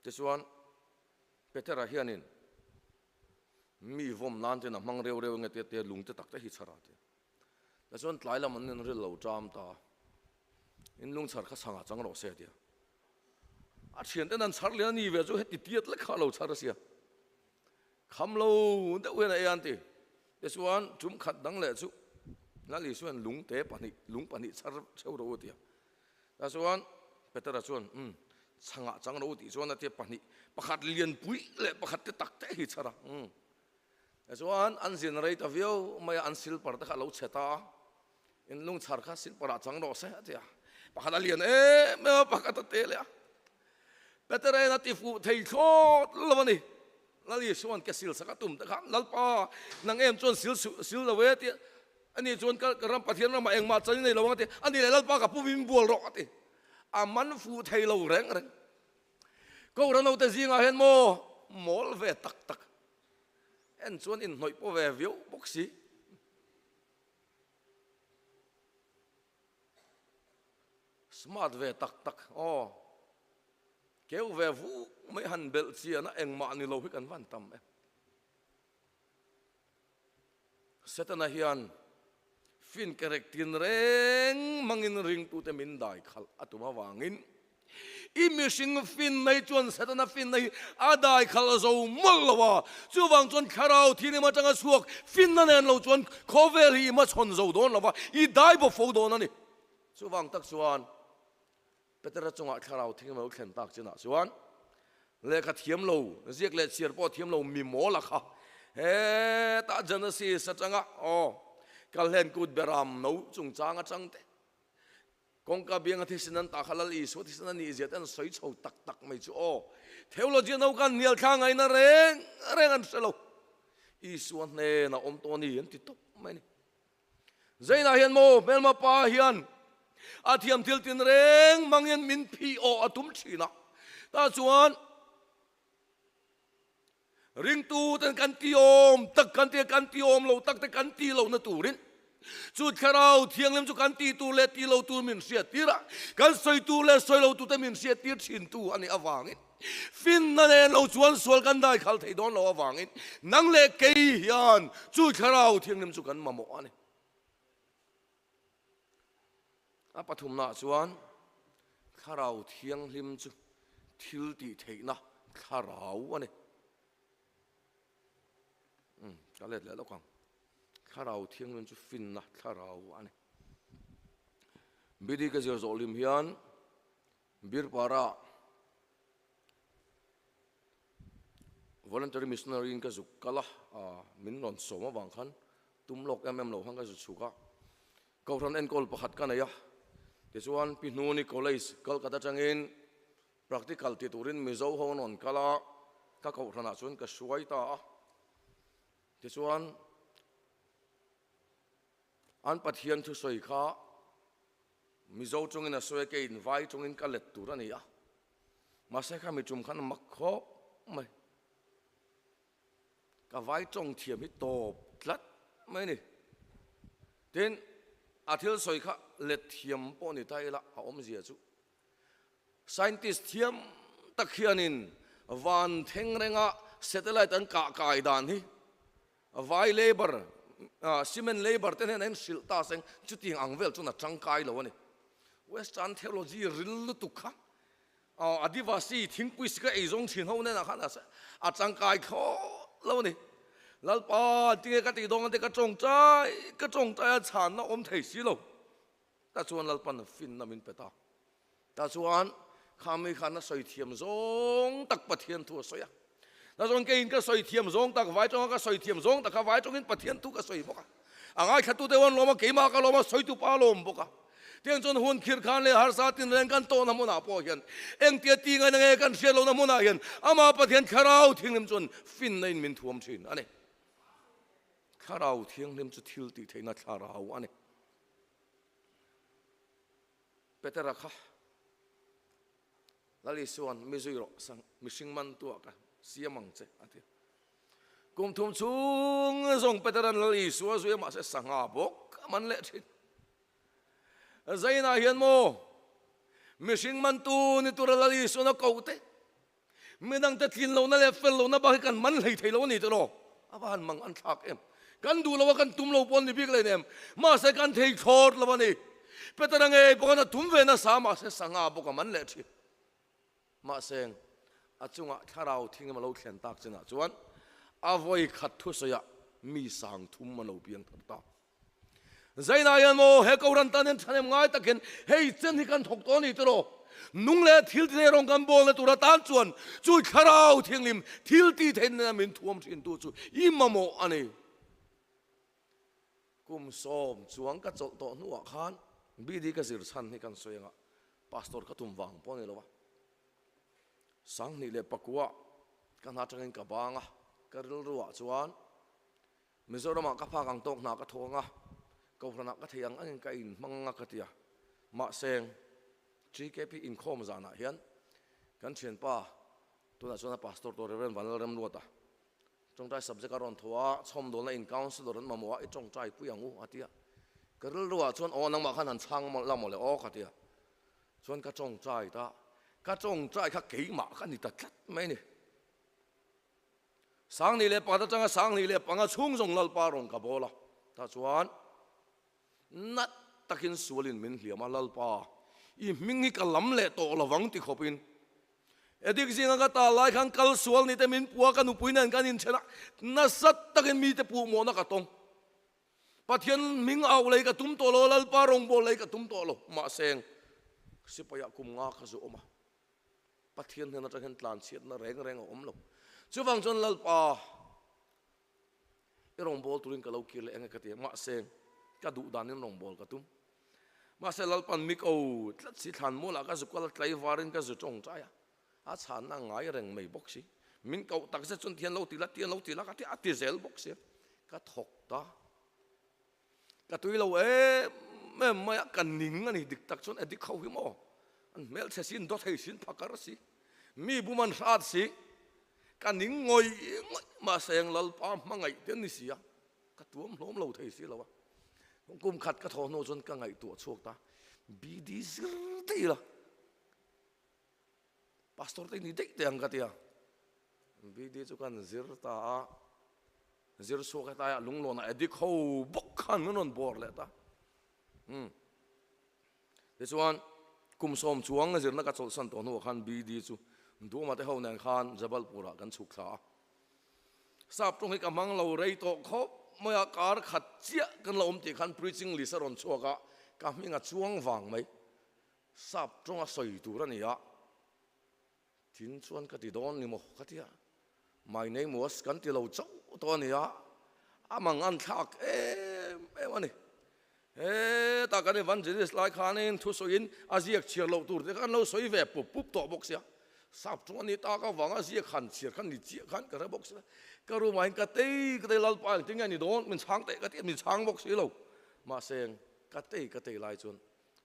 Tichuan Petera hianin mi vawm nan ten a hmang reu reu nge tia tia lung te tak te hi chhar a ti. Tichuan tlai lam an inril lo ṭam ta a, in lung chhar kha chhangah chang rawh se a ti a. A thian ten an chhar lian a ni ve chu heti tiat lek kha a lo chhar a sia. Kham lo deuh hian a ei a an ti. Tichuan tum khat dang leh chu Lal Isuain lungte pahnih, lung pahnih chhar cheu rawh u a ti a. Tichuan Petera chuan, Umm, chhangah chang rawh u tih chuan a tia pahnih, pakhat lianpui leh pakhat te tak te hi chhar a. Umm. Tichuan an zin rei ta viau mai a, an silper te kha a lo chhe ta a. In lung chhar kha silper ah chang rawh se a ti a. Pakhat a lian em em a, pakhat a te leh a. Petera'n a ti fuh thei thlawt lo a ni. Lal Isua'n ke sil sak a tum te khan, Lalpa, nang em chuan sil suh, sil lo e ti a. Ani chuan ka ram Pathian ramah engmah chan i nei lo ang a ti. Ani leh Lalpa ka pu min bual rawh a ti. A man fuh thei lo reng reng. Kohhran hote zingah hian maw mawl ve tak tak en chuan inhnawih pawh ve viau bawk si. Smart ve tak tak aw. Keu ve vuk mai han belh chian a engmah ni lo hi kan van tam em. Setana hian fin kerek tin reng mangin ringtute min dai khalh a tum avangin i mihring fin mai chuan Setana fin na hi a dai khalh zo mawlh lo a, chuvang chuan thlarau thianghlim atanga chhuak finna nen lo chuan khawvel hi i hmachhawn zo dawn lo va, i dai bawk fo dawn a ni. Chuvang tak chuan Petera chungah thlarau thianghlim a lo thlen tak chinah chuan lehkha thiam lo, ziak leh chhiar pawh thiam lo mi mawl a kha hetah Genesis atanga aw Kalhlen kut beram no chungchang atang te kawngka bianga thisen an tah kha Lal Isua thisen a nih zia te an sawi chho tak tak mai chu aw theology no khan hnial thla ngaihna reng reng an hre lo Isua hnenah awm tawh a ni an ti tawp mai a ni. Zainah hian maw hmelma pa hian a thiam thil tin reng hmangin min phih awh a tum thin a, tah chuan ringtu ten kan ti awm tak kan ti a, kan ti awm lo tak te kan ti lohna turin chu thlarau thianghlim chu kan ti tur leh ti lo tur min hriat tir a, kan sawi tur leh sawi lo tur te min hriat tir thin tu a nih avangin Finna nen lo chuan sual kan daikhal thei dawn lo avangin nang leh kei hian chu thlarau thianghlim chu kan mamawh a ni. A pathumnaah chuan thlarau thianghlim chu thil tih theihna thlarau a ni. Umm, ka let leh lawk ang. Thlarau thianghlim chu finna thlarau a ni. BD ka zir zawh hlim hian Birpara Voluntary Missionary in ka zuk kal a, min rawn sawm avang khan tum lawk em em lo khan ka zu chhuk a. Kohhran enkawl pakhat ka nei a, tichuan Pi Hnuni College Kolkata atangin practical ti turin Mizo ho an rawn kal a, ka kohhranah chuan ka hruai ta a. Tichuan an Pathian thusawi kha Mizo tawngin a sawi a, keiin vai tawngin ka let tur a ni a. Mahse kha mi tum khan a mak khawp mai. Ka vai tawng thiam hi tawp tlat mai a ni. Tin, a thil sawi kha let thiam pawh ni ta ila a awmzia chu scientist thiam tak hianin van thleng renga satellite an kah kai dan hi Vai labour, cement labour te hnenah hian hrilh ta seng chutiang ang vel chuan a tangkai lo a ni. Western theology ril lutuk kha Adivasi thingpui sika ei zawng thin ho hnenah khan a tangkai thlawt lo a ni. Lalpa tinge ka tih dawn ante ka tawngtai ka tawngtai a chhanna awm thei si lo. Ta chuan Lalpan finna min pe ta. Tah chuan kha mi khan a sawi thiam zawng tak Pathian thu a sawi a. Tah chuan keiin ka sawi thiam zawng tak, vai tawnga ka sawi thiam zawng tak kha vai tawngin Pathian thu ka sawi bawk a. A ngaithlatute ho an lawm a, keimah ka lawm a, sawitu pa a lawm bawk a. Tiang chuan hun khir khan leh harsa tin reng kan tawhna hmunah pawh hian engtia ti ngaina nge kan hriat lohna hmunah hian amah Pathian Thlarau Thianghlim chuan finna in min thuam thin a ni. Thlarau Thianghlim chu thil tih theihna thlarau a ni. Petera kha Lal Isua'n mi zui rawh sang mihring man tuah ka siam ang che a ti. Kum thum chhung zawng Petera'n Lal Isua zui a mahse sangha bawk a man leh thin. Zainah hian maw mihring mantu ni tura Lal Isua'n a koh te Midangte tlin lohna leh fel lohna bak hi kan man hlei thei lo a ni tiraw? A va han mang an thlak em? Kan duh lo a, kan tum lo pawh an ni bik leh nem. Mahse kan thei thlawt lo a ni. Petera ngei pawh khan a tum ve nasa, mahse sangha bawk a man leh thin. Mahse a chungah thlarau thing a lo thlen tak chinah chuan a vawi khat thusawiah mi sang thum a lo piang thar ta. Zainah hian maw he Kohhran tan hian thahnem ngai takin hei chen hi kan thawk tawh a ni tiraw? Nung leh thil ti thei rawng kan bawlna tur atan chuan chu Thlarau Thianghlim thil ti theih nena min thuam thintu chu i mamawh a ni. Kum sawm chuang ka chawlh tawh hnuah khan BD ka zir chhan hi kan sawi anga Pastor ka tum vang pawh a ni lo a. 2009 ka hna atangin ka bang a, ka rilruah chuan Mizoramah ka phak ang tawk hna ka thawk anga, Kohhranah ka thei ang angin ka inhmang anga ka ti a. Mahse, TKP inkhawm zanah hian kan thianpa tunah chuan a pastor tawh Rev. Vanlalremruata tawngtai subject a rawn tho a, chhawmdawlna in councillor an mamawh a, i tawngtai pui ang u a ti a. Ka rilruah chuan aw nangmah khan han chhang la maw le aw ka ti a. Chuan ka tawngtai ta, ka tawngtai kha keimah ka ni ta tlat mai a ni. 2001 atanga 2005 chhung zawng Lalpa rawn ka bawl a, tah chuan nat takin sualin min hliam a, Lalpa, i hming hi ka lam leh tawh lovang ti khawpin Edik zinga ka tal lai khan kal sual ni te min pua ka nupui nen kan inthen a, nasa takin mite puhmawhna ka tawng. Pathian hming auh lei ka tum tawh lo, Lalpa rawngbâwl lei ka tum tawh lo, mahse sipaiah kum nga ka zu awm a. Pathian hnen atang hian tlanchhiatna reng reng a awm lo. Chuvang chuan Lalpa, i rawngbâwl turin ka lo kir leh enge ka ti a, mahse ka duh danin rawngbâwl ka tum. Mahse Lalpan mi ko tlat si thlan mualah ka zu kal a, tlaivarin ka zu tawngtai a, a chhanna ngai reng mai bawk si. Min koh tak zet chuan tian lo ti la, tian lo ti la ka ti a, a ti zel bawk si. Ka thawk ta. Ka tui lo em em mai a, ka ning a ni dik tak chuan addict ho hi maw? An hmelchhe si, an dawthei si, an phakar si, mi bum an hrat si, ka ning ngawih ngawih mahse eng Lalpa hmangaih te an ni si a, ka tuam hlawm lo thei si lo a. Kum khat ka thawh hnu chuan ka ngaihtuah chhuak ta, BD zir daih la, Pastor te ni daih teh ang ka ti a. BD chu kan zir ta a, zir chhuak hetlaiah lunglawnah addict ho bawk khan min rawn bawr leh ta. Umm. Tichuan kum sawm chuang zirna ka chawlhsan tawh hnuah khan BD chu Duhma te ho nen khan Jabalpur ah kan chhuk thla a. Sap tawng hi ka hmang lo rei tawh khawp mai a, kar khat chiah kan la awm tih khan preaching list a rawn chhuak a, ka hming a chuang vang mai. Sap tawnga sawi tur a ni a, tin chuan ka ti dawn ni maw ka ti a, my name was kan ti lo chauh tawh a ni a, a mang an thlak em em a ni. Hetah kan evangelist lai khanin thusawiin a ziak chhiar loh tur te kha an lo sawi ve pup pup tawh bawk sia, sap tawng a ni tak avanga ziak han chhiar khan ni chiah khan ka hre bawk sia, ka room ah hian ka tei ka tei Lalpa engtin nge ni dawn min chhang teh ka ti a, min chhang bawk si lo, mahse ka tei ka tei lai chuan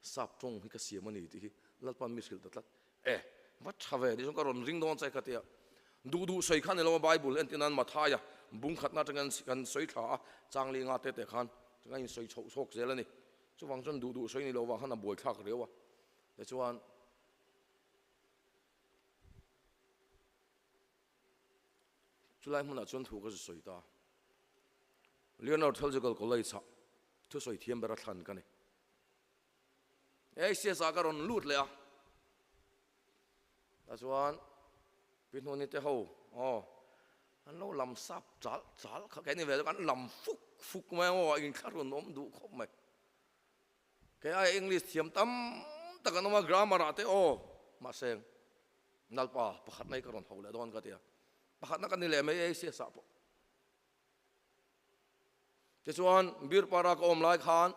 Sap tawng hi ka siam a ni tih hi Lalpa mi hrilh ta tlat. E, va tha ve tih chuan ka rawn ring dawn che ka ti a. Duh duh sawi kha ni lo a Bible entir nan Mathaia bung khatna atangin kan sawi thla a, chang li nga te te khan kan insawi chhoh chhawk zel a ni. Chuvang chuan duh duh sawi ni lo vang khan a buaithlak riau a. Tichuan. Chulai hmunah chuan thu ka zu sawi ta. Leonard Theological College-ah thusawi thiam ber a thlan ka ni. ACS-ah ka rawn lut leh a. Tah chuan Pi Hnuni te ho aw an lo lam sap chal chal kha kei ni ve chu kan lam fuk fuk mai ang aw a inthlahrun awm duh khawp mai. Kei aia English thiam tam tak an awm a grammar ah te aw mahse Nalpa pakhatna hi ka rawn ho leh dawn ka ti a, pakhatna ka ni leh mai ACS ah pawh. Tichuan Birpara ka awm lai khan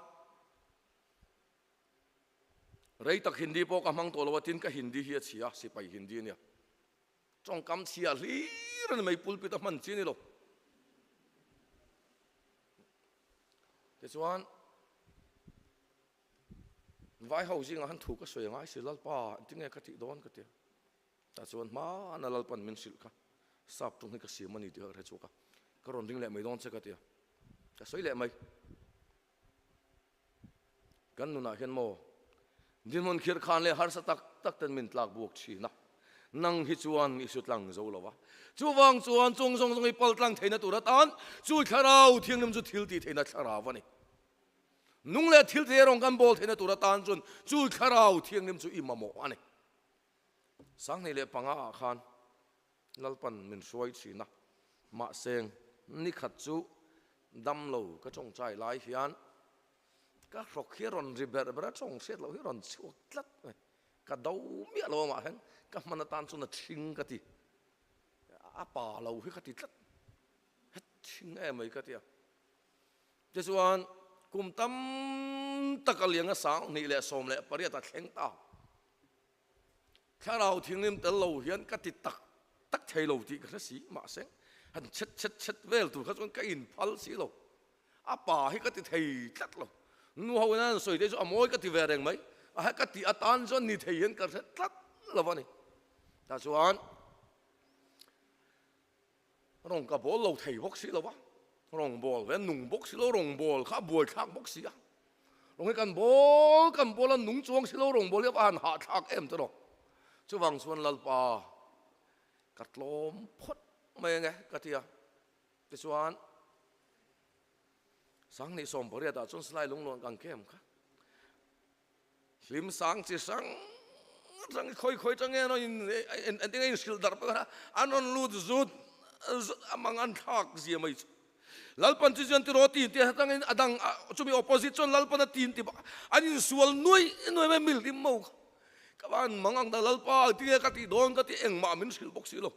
rei tak Hindi pawh ka hmang tawh lo a, tin ka Hindi hi a chhia, sipai Hindi a nia. Tawngkam chhia hlir a ni mai, pulpit a hman chi a ni lo. Tichuan Vai ho zingah han thu ka sawi angai si Lalpa engtin nge ka tih dawn ka ti a. Tah chuan hmana Lalpan min hrilh kha sap tung hi ka siam a ni tih kha ka hre chhuak a, ka rawn ring leh mai dawn che ka ti a, ka sawi leh mai. Kan nunah hian maw dinhmun khirh khan leh harsa tak tak ten min tlak buak thin a, nang hi chuan i su tlang zo lo va, chuvang chuan chung zawng zawng i pal tlang theihna tur atan chu thlarau thianghlim chu thil tih theihna thlarau a ni. Nung leh thil thei erawh kan bawl theihna tur atan chuan chu thlarau thianghlim chu i mamawh a ni. 2005 ah khan Lalpan min hruai thin a, mahse nikhat chu damlo ka tawngtai lai hian ka hrawk hi a rawn ri ber ber a, tawng hriat loh hi a rawn chhuak tlat mai. Ka do miah lo amah hian ka hman atan chuan a thing ka ti, a pa lo hi ka ti tlat, het thing em mai ka ti a. Tichuan, Kum tam tak a liang a 2018 a thleng ta. Thlarau thinghlim tel lo hian ka ti tak tak thei lo tih ka hre si, mahse han chet chet chet vel tur kha chuan ka inphal si lo. A pa hi ka ti thei tlat lo. Nu ho in an sawi te chu a mawi ka ti ve reng mai. A he ka tih atan chuan ni thei hian ka hre tlat lo a ni. Tah chuan Rawng ka bawl lo thei bawk si lo a, rawng bawl ve nung bawk si lo, rawng bawl kha a buai thlak bawk si a. Rawng hi kan bawl kan bawl a nung chuang si lo, rawng bawl hi a va han hah thlak em te rawh. Chuvang chuan Lalpa ka tlawm phawt mai ange ka ti a. Tichuan 2018 ah chuan Salai Lunglawn kan kem kha. Hlim sang chi hrang hrang khawi khawi tang nge in engtin nge in hrilh darh pawh kha an rawn lut zut zut a mang an thlak zia mai chu. Lalpan chu chuan tiraw ti ti atangin a dang chumi opposite chuan Lalpan a tin ti bawk an insual nuai nuai mai mil hlim mo kha. Ka van mang ang ta Lalpa engtin nge ka tih dawn ka tih engmah min hrilh bawk si lo.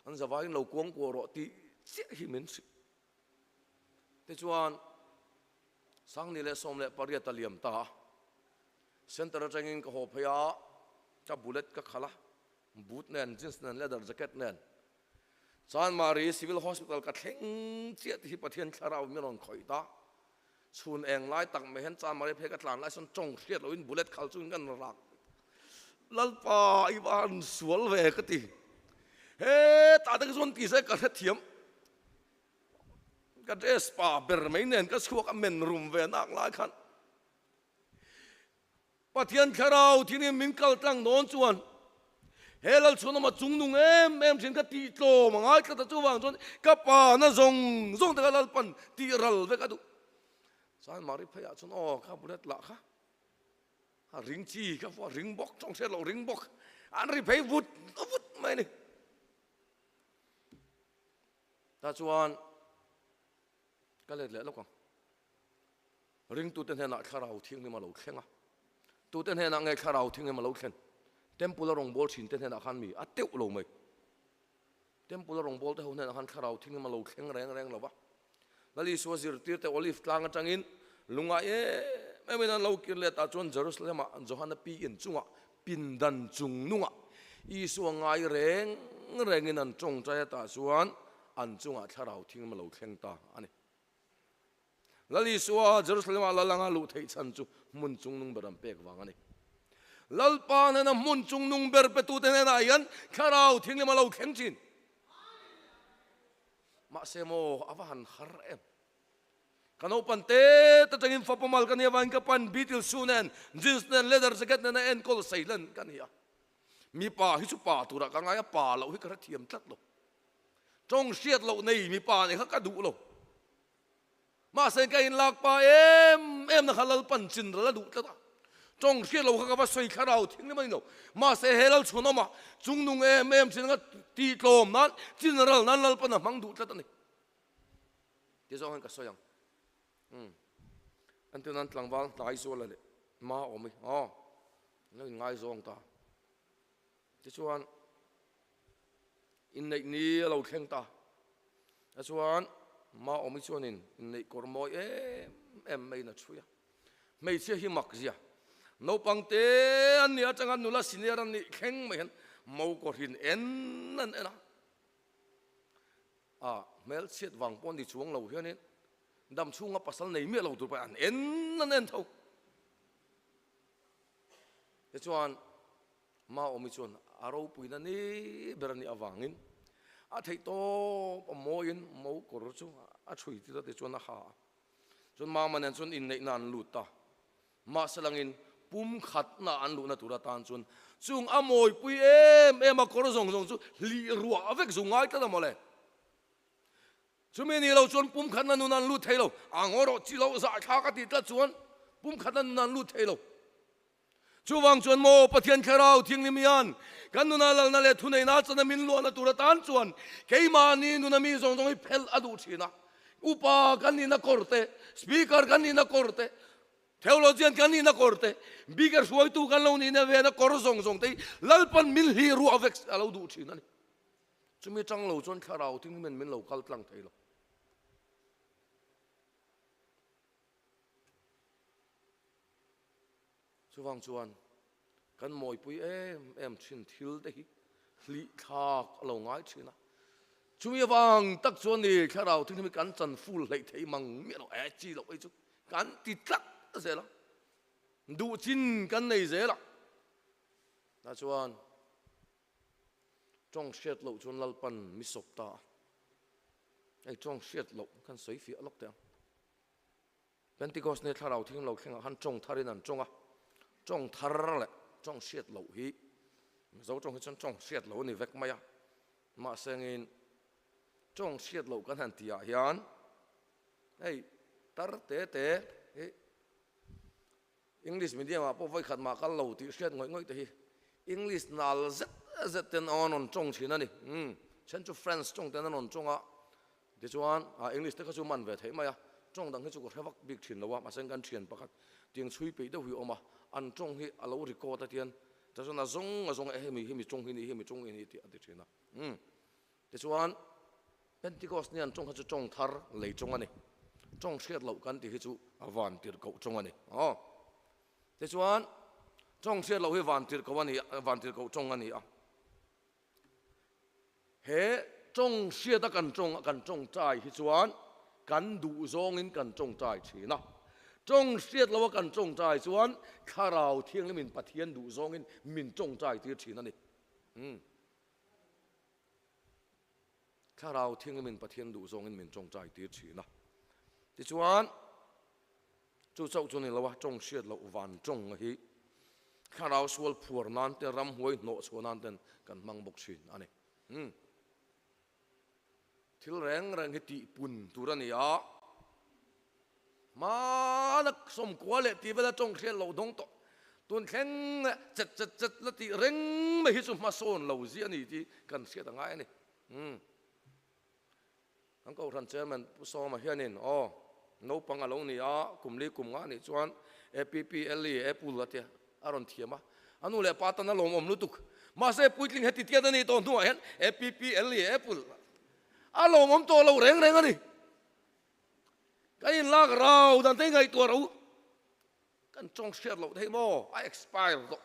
An zavaiin lo kuang kuah rawh tih chiah hi min hrilh. Tichuan 2018 a liam ta a, centre atangin ka haw phei a, ka bullet ka khalh a, boot nen, jeans nen, leather jacket nen. Chanmari Civil Hospital ka thleng chiah tih hi Pathian thlarau min rawn khawih ta. Chhun eng lai tak mai hian Chanmari phei ka tlan lai sawn tawng hriat loin bullet khal chungin kan rak. Lalpa i va han sual ve ka ti. Hetah te ka chuan tih se ka hrethiam. Ka dress pa ber mai nen ka chhuak a men rum ve nak lai khan Pathian thlarau thinin min kal tlang dawn chuan he Lalchhuanawma chung nung em em thin ka tih tlawm a ngai tlat a, chuvang chuan ka pa na zawng zawng te kha Lalpan tih ral vek a duh. Chuan Mari pheiah chuan aw ka bullet lah kha a ring chi ka vuah ring bawk tawng hriat loh ring bawk an ri phei vut vut mai a ni. Tah chuan ka let leh lawk ang. Ringtute hnenah thlarau thianghlim a lo thleng a. Tute hnenah nge thlarau thianghlim a lo thlen? Temple a rawngbâwl ṭhinte hnenah khan mi a teuh lo mai. Temple a rawngbâwlte ho hnenah khan thlarau thianghlim a lo thleng reng reng lo va. Lal Isua zirtirte Olive tlang aṭangin lungngai em emin an lo kir let ah chuan Jerusalem-ah Johana pi in chungah pindan chung nungah Isua ngai reng rengin an tawngtai atah chuan an chungah thlarau thianghlim a lo thleng ta a ni. Lal Isua Jerusalem-ah lal anga luh theih chhan chu hmun chung nung ber an pek vang a ni. Lalpa hnena hmun chung nung ber petute hnenah hian thlarau thianghlim a lo thleng thin. Mahse maw a va han har em. Ka naupan te atangin fapa mal ka nia vangin ka pan beetle shoe nen, jeans nen, leather jacket nen a enkawl seilen ka ni a. Mipa hi chu pa turah ka ngai a, pa loh hi ka hrethiam tlat lo. Tawng hriat loh nei mipa nih kha ka duh lo. Mahse ka inlak pa em em na kha Lalpan chin ral a duh tlat a. Tawng hriat lo kha ka va sawi thlarau thinghlim a ni lo. Mahse he Lalchhuanawma chungnung em em thin anga tihtlawm nan chin ral nan Lalpan a hmang duh tlat a ni. Ti zawng hian ka sawi ang. Umm. Entir nan tlangval hnai zuala leh ma awm hi aw an lo inngaizawng ta. Tichuan inneih ni a lo thleng ta. Tichuan Maawmi chuanin inneih kawr mawi em em maiin a chhui a. Hmeichhia hi mak zia. Naupang te an nih atanga nula senior an nih thleng mai hian mo kawrhin en an en a. A hmelchhiat vang pawh ni chuang lo hianin dam chhunga pasal nei miah lo tur pawh an en an en tho. Tichuan Maawmi chuan a ropuina ni ber a nih avangin a theih tawp a mawiin mo kawr chu a chhui tir a tichuan a ha a. Chuan Mama nen chuan inneihna an lut ta. Mahse langin pum khatna an luhna tur atan chuan chung a mawipui em em a kawr zawng zawng chu hlih ruah vek zu ngai tlat a mawle. Chumi ni lo chuan pum khatna nun an lut thei lo. A ngaw rawh chi loh zahthlak a tih tlat chuan pum khatna nun an lut thei lo. Chuvang chuan maw Pathian Thlarau Thianghlim hian kan nuna lalna leh thuneihna chana min luahna tur atan chuan keimahni nuna mi zawng zawng hi phelh a duh thin a. Upa kan nihna kawr te, Speaker kan nihna kawr te, Theologian kan nihna kawr te, Bika hruaitu kan lo nihna vena kawr zawng zawng te hi Lalpan min hlih ruah vek a lo duh thin a ni. Chumi tang lo chuan Thlarau Thianghlim hian min lo kal tlang thei lo. Chuvang chuan kan mawipui em em thin thil te hi hlih thlak a lo ngai thin a. Chumi avang tak chuan ni thlarau thil hi kan chan ful hleih thei mang miah lo, e chi loh ei chu kan ti tlat zel a, duh chin kan nei zel a. Tah chuan tawng hriat loh chuan Lalpan mi sawp ta a, hei tawng hriat loh kan sawi fiah lawk teh ang. Pentecost ni thlarau thing lo thlengah khan tawng tharin an tawng a, tawng thar leh tawng hriat loh hi Mizo tawng hi chuan tawng hriat loh a ni vek mai a, mahse ngin tawng hriat loh kan han tihah hian hei tar te te hi English medium ah pawh vawikhat mah kal lo tih hriat ngawih ngawih te hi English nal zet zet ten an rawn tawng thin a ni. Umm then chu French tawng ten an rawn tawng a, tichuan ah English te kha chu man ve theih mai a, tawng dang hi chu ka hre vak bik thin lo a, mahse kan thian pakhat tiang chhui peih deuh hi a awm a, an tawng hi a lo record a tian tichuan a zawng a zawng e hemi hemi tawng hi ni hemi tawng hi ni tih a ti thin a. Umm Tichuan, Pentecost ni an tawng kha chu tawng thar lei tawng a ni. Tawng hriat loh kan tih hi chu a van tirhkoh tawng a ni. Aw. Tichuan, tawng hriat loh hi van tirhkoh a ni a, van tirhkoh tawng a ni a. He tawng hriata kan tawng kan tawngtai hi chuan kan duh zawngin kan tawngtai thin a. Tawng hriat loha kan tawngtai chuan Thlarau Thianghlimin Pathian duh zawngin min tawngtai tir thin a ni. Umm. Thlarau Thianghlimin Pathian duh zawngin min tawngtai tir thin a. Tichuan, chu chauh chu ni lo a, tawng hriat loh van tawng hi Thlarau sual phuar nan te, ramhuai hnawh chhuah nan ten kan hmang bawk thin a ni. Umm. Thil reng reng hi tih pun tur a ni a, hmana sawmkua leh tih vela tawng hriat loh dawng tawh tun thleng leh chet chet chet la tih reng mai hi chu hmasawn lo zia a ni tih kan hriat a ngai a ni. Umm. Kan Kohhran Chairman Pu Sawma hianin aw naupang a lo ni a, kum li kum nga nih chuan APPLE, Apple a tia a rawn thiam a, a nu leh pa tan a lawmawm lutuk. Mahse puitling heti tiat a nih tawh hnuah hian APPLE, Apple a lawmawm tawh lo reng reng a ni. Ka inlak rau dan te ngaihtuah ro kan tawng hriat loh thei maw a expire tawh.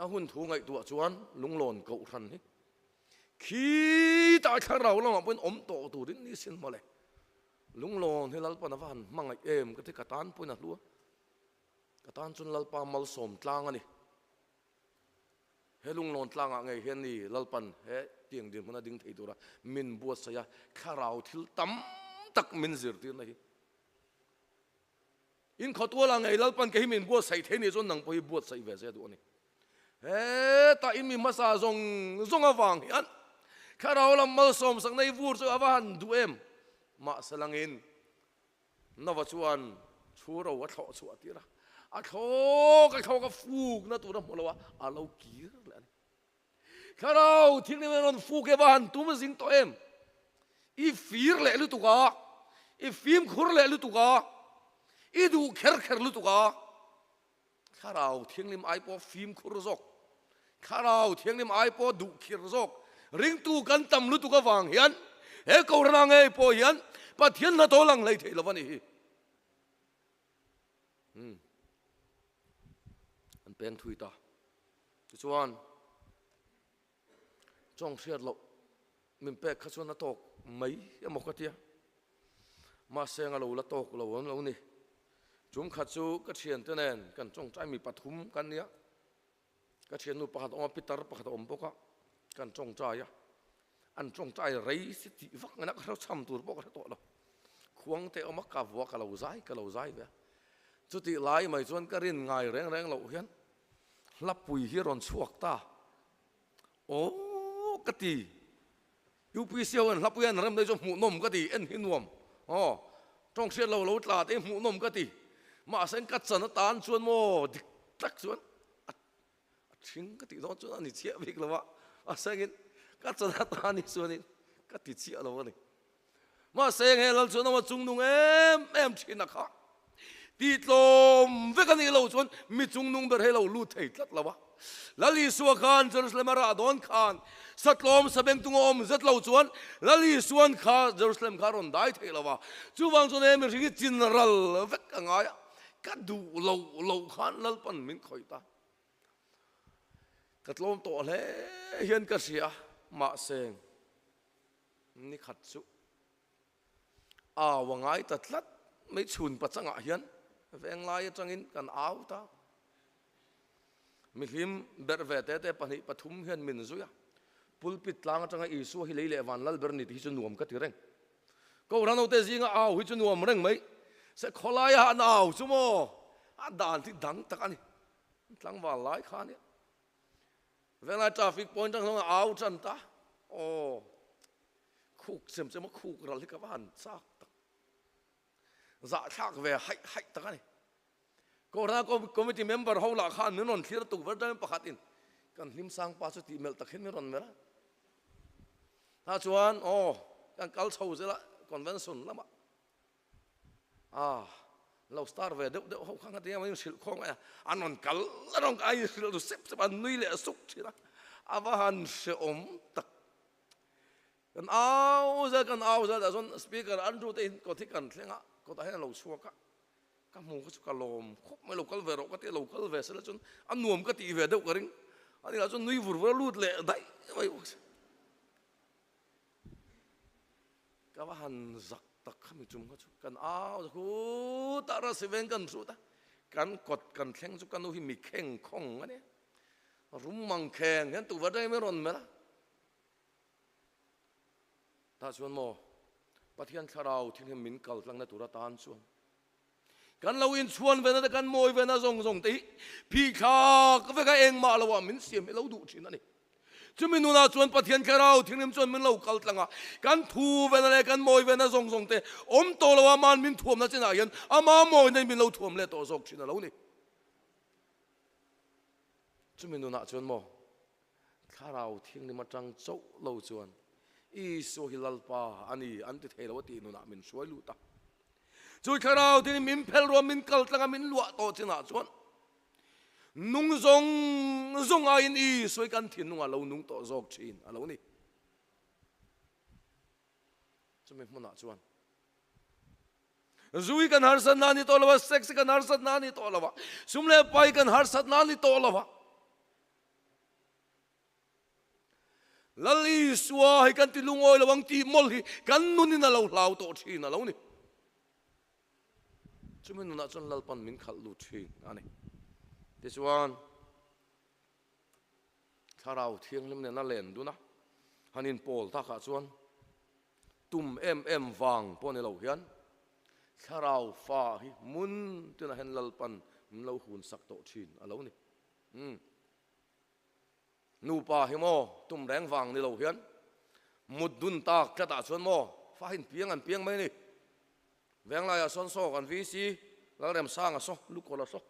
A hun thu ngaihtuah chuan lunglawn kohhran hi khitah thlarau lamah pawhin awm tawh turin ni sin mawle. Lunglawn hi Lalpan a va han hmangaih em ka ti ka tan pawhin a hlu a, ka tan chuan Lalpa malsawm tlang a ni. He lunglawn tlangah ngei hian ni Lalpan he tiang dinhmun a ding thei tura min buatsaih a, thlarau thil tam tak min zirtirna hi. In khawtuala ngei Lalpan kei hi min buatsaih thei nih chuan nang pawh hi buatsaih ve se duh a ni. Hetah in mi hmasa zawng zawng avang hian Thlarau lam malsawm sakna i vur chu a va han duh em? Mahse langin Nova chuan thu ro a thlawh chhuah tir a, a thlawk a thlawk a fukna tur a hmu lo a, a lo kir leh a ni. Thlarau thilhlim a rawn fuk e va han tum zing tawh em? I fir leh lutuk a, i fimkhur leh lutuk a, i duh kher kher lutuk a. Thlarau thianghlim ai pawh fimkhur zawk, Thlarau thianghlim ai pawh duh khir zawk ringtu kan tam lutuk avang hian he Kohhran ngei pawh hian Pathian hnathawh lang hlei theih lo a nih hi. Hmm. An peng thui ta. Tichuan, chawng hriat loh min pek kha chuan a tawk mai emaw ka tia. Mahse a lo la tawk lo an lo ni. Chum khat chu ka thiante nen kan tawngtai mi pathum kan nia. Ka thiannu pakhat a awm a, pitar pakhat a awm bawk a, kan tawngtai a. An tawngtai rei si tih vak ngana ka hre cham tur pawh ka hre tawh lo. Khuang te awm a, ka vua ka lo zai ka lo zai ve a. Chutih lai mai chuan ka rin ngai reng reng loh hian Hlapui hi a rawn chhuak ta. Aw ka ti. UPC ho hian hlapui an rem daih chu hmuhnawm ka ti, en hi nuam. Aw, tawng hriat lo lo tla te hi hmuhnawm ka ti. Mahse ka chan atan chuan maw dik tak chuan a ṭhing ka tih dawn chuan a ni chiah bik lo a. Mahse engin ka chan atan hi chuanin ka ti chiah lo a ni. Mahse he lal chuan ama chungnung em em thin a kha. Tih tlawm vek a nih lo chuan. chuan mi chungnung ber hei lo lut thei tlat lo a. Lal Isua khan Jerusalem a rah dawn khan satlawm sabengtung a awm zet lo chuan Lal Isuan kha Jerusalem kha a rawn dai thei lo a. Chuvang chuan he mihring hi chin ral vek a ngai a, ka duh lo lo khan Lalpan min khawih ta. Ka tlawm tawh hle hian ka hria, mahse ni khat chu au a ngai ta tlat mai chhun pachangah hian venglai atangin kan au ta. Mihlim berh ve te te pahnih pathum hian min zui a, pulpit tlang atanga Isua hi lei leh van lal ber ni tih hi chu nuam ka ti reng. Kohhran hote zinga au hi chu nuam reng mai, se khawlaia an au chu maw a dan hi dang tak a ni. Tlangval lai kha nia. Venglai traffic point atang hian au tan ta. Aw khuk chem chem a khuk ral hi ka va han chak tak. Zahthlak ve haih haih tak a ni. Kohhran committee member ho lah khan min rawn thlir tuk ver tangin pakhat in kan hlim sang pa chu tih melh tak hian min rawn melh a. Tah chuan aw kan kal chho zel a convention lamah Ah, lo star ve deuh deuh ho kha nga tia in hrilh khawng a, an rawn kal a rawn a in hrilh ru sep sep a, an nui leh suk thin a, a va han hrehawm tak. Kan au zel kan au zel tah chuan speaker Andrew te in kawt hi kan thleng a, kawtah hian a lo chhuak a, ka hmu kha chu ka lawm khawp mai, lo kal ve rawh ka ti a, lo kal ve sela chuan a nuam ka tih ve deuh ka ring, ani lah chuan nui vur vur a lut leh daih mai bawk si. Ka va han zak tak kha mi tum kha chu kan au ta khutah rasi veng kan hrut a, kan kawt kan thleng chu ka nu hi mi kheng khawng a nia, rum mang kheng hian tukverh atangin min rawn melh a, tah chuan maw Pathian thlarau thil hi min kal tlangna tur atan chuan Kan lo inchhuan vena te kan mawi vena zawng zawng te hi phithlak veka engmah loah min siam hi lo duh thin a ni. Chumi nunah chuan Pathian Thlarau Thianghlim chuan min lo kal tlang a, kan thu vena leh kan mawi vena zawng zawng te awm tawh loa man min thuamna chinah hian ama mawina in min lo thuam leh tawh zawk thin a lo ni. Chumi nunah chuan maw Thlarau Thianghlim atang chauh lo chuan Isua hi Lalpa a ni an ti thei lo a tih nunah min hruai lut a. Chu Thlarau Thianghlim min phel ruam min kal tlang a min luah tawh chinah chuan nung zawng zawng aiin Isua hi kan thinlungah lo nung tawh zawk thin a lo ni. Chumi hmunah chuan zu hi kan harsatna a ni tawh lo a, sex hi kan harsatna a ni tawh lo a, sum leh pai kan harsatna a ni tawh lo a. Lal Isua hi kan ti lungawi lo ang tih mawlh hi kan nunin a lo hlau tawh thin a lo ni. Chumi nunah chuan Lalpan min khalh lut thin a ni. Tichuan, Thlarau Thianghlim nena len dun a, han inpawl takah chuan tum em em vang pawh ni lo hian Thlarau fa hi hmun tinah hian Lalpan min lo hunsak tawh thin a lo ni. Umm. Nupa hi maw tum reng vang ni lo hian mut dun tak tlatah chuan maw fa hin piang an piang mai a ni. Venglaiah sawn saw kan VC Lalremsanga saw Lukawla saw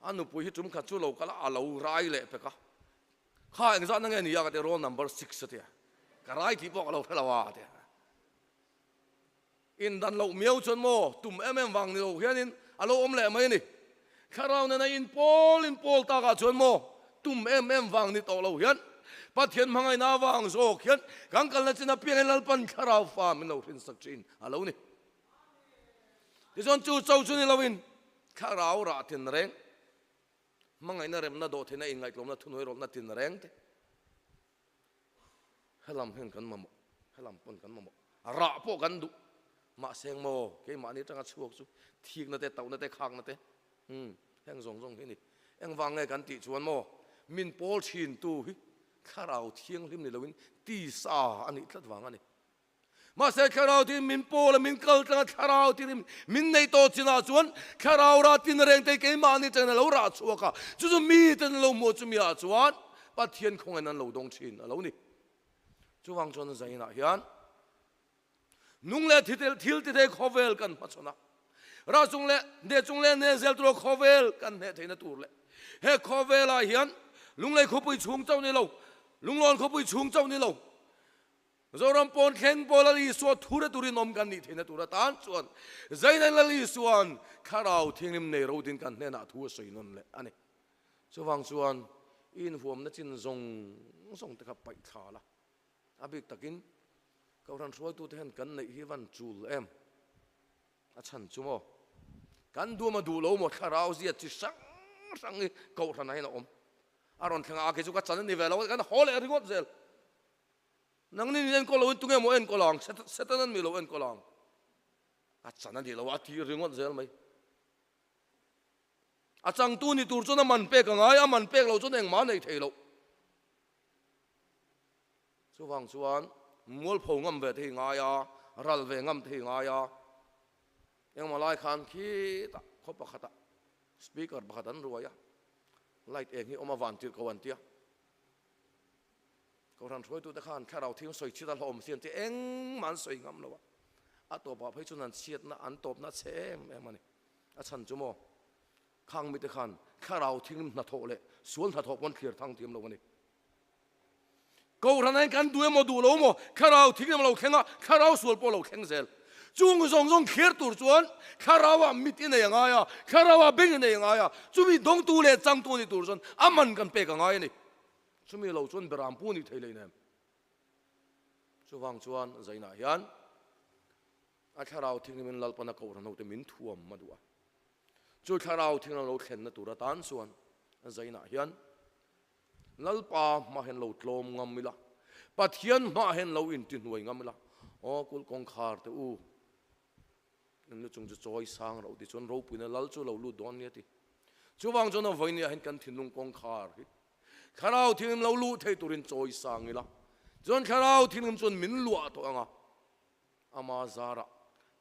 a nupui hi tum khat chu lo kal a, a lo rai leh pek a. Kha engzatna nge ni a ka ti roll number six a tia. Ka rai tih pawh ka lo hre lo a a tia. Indan loh miau chuan maw tum em em vang ni lo hianin a lo awm leh mai a ni. Thlarau nena inpawl inpawl takah chuan maw tum em em vang ni tawh lo hian Pathian hmangaihna avang zawk hian kan kalna chin apiangin Lalpan thlarau fa min lo hrinsak thin a lo ni. Tichuan chu cho chu ni loin thlarau rah tin reng, hmangaihna remna dawhtheihna inngaihtlawmna thuhnuai rawlhna tin reng te, Helam hian kan mamawh, helam pawn kan mamawh, rah pawh kan duh. Mahse maw, keimahni atanga chhuak chu thikna te, tauhna te, khakna te, umm, heng zawng zawng hi a ni. Engvang nge kan tih chuan maw, min pawl thintu hi thlarau thianghlim ni loin tisa a nih tlat vang a ni. Mahse thlarau tin min pawl a, min kal tlang a, thlarau tin min nei tawh chinah chuan thlarau rah tin reng te keimahni changin a lo rah chhuak a, chu chu miten an lo hmuh chumi ah chuan Pathian khawngin an lo dawng thin a lo ni. Chuvang chuan zainah hian nung leh thi thil ti thei khawvel kan hmachhawn a, rah chung leh hneh chung leh hneh zel tura khawvel kan hneh theihna tur leh he khawvelah hian Lunglei khawpui chhung chauh ni lo, Lunglawn khawpui chhung chauh ni lo. Zoram pawn thleng pawh Lal Isua thu hre turin awm kan nih theihna tur atan chuan Zaina Lal Isua'n Thlarau Thianghlim nei rodin kan hnenah thu a sawi nawn leh a ni. Chuvang chuan i inhuamna chin zawng zawng te kha paih thla la. A bik takin Kohhran hruaitute hian kan neih hi van chul em? A chhan chu maw? Kan duam a duh lo maw thlarau zia chi hrang hrang hi Kohhranah hian a awm. A rawn thleng a, a kei chu ka chan a ni ve lo, kan haw leh ringawt zel. Nangni in enkawl loin tunge maw enkawl ang? Satan an mi lo enkawl ang. A chan a ni lo a ti ringawt zel mai. A changtu ni tur chuan a man pek a ngai, a man pek lo chuan engmah a nei thei lo. Chuvang chuan mualpho ngam ve te hi ngai a, ral ve ngam te hi ngai a. Engmah lai khan khitah khaw pakhatah speaker pakhat an ruai a, light eng hi awm a van tirh ko an tia. Kohhran hruaitute khan thlarau thing sawi chhiat a hlawm si an ti engmah an sawi ngam lo a, a tawpah phei chuan an chhiatna an tawpna a chhe em em a ni. A chhan chu maw? Khang mite khan thlarau thing hnathawh leh sual hnathawh pawn thlir thang thiam lo a ni. Kohhran hian kan duh emaw duh lo emaw thlarau thing emaw lo thleng a, thlarau sual pawh lo thleng zel. Chung zawng zawng thlir tur chuan thlarauah mit i nei a ngai a, thlarauah beng i nei a ngai a, chumi dawngtu leh changtu ni tur chuan a man kan pek a ngai a ni. Chumi lo chuan beram pu nih thei lei nem. Chuvang chuan zainah hian a thlarau thinghlimin Lalpana Kohhran hote min thuam a duh a. Chu thlarau thinghlim lo thlenna tur atan chuan zainah hian Lalpa hma hian lo tlawm ngam ila, Pathian hma hian lo intihnuai ngam ila, Aw kulh kawngkhar te u, In lu chung chu chawi sang rauh ti chuan ropuina lal chu lo lut dawn nia ti. Chuvang chuan a vawinia hian kan thinlung kawngkhar hi Thlarau Thianghlim lo luh thei turin chawi sang ila, chuan Thlarau Thianghlim chuan min luah tawh ang a, ama zarah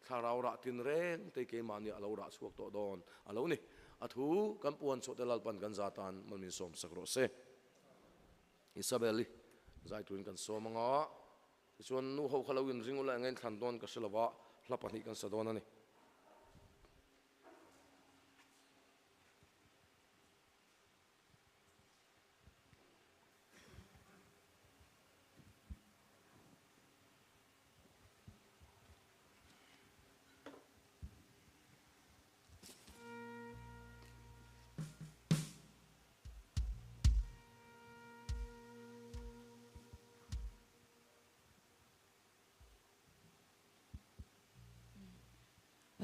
Thlarau rah tin reng te keimahni a lo rah chhuak tawh dawn a lo ni. A thu kan puan chhuah te Lalpan kan za tan mal min sawm sak rawh se. Isabel-i zai turin kan sawm ang a. Tichuan nu ho kha lo inring ula eng a inthlan dawn ka hre lo va, hla pahnih kan sa dawn a ni.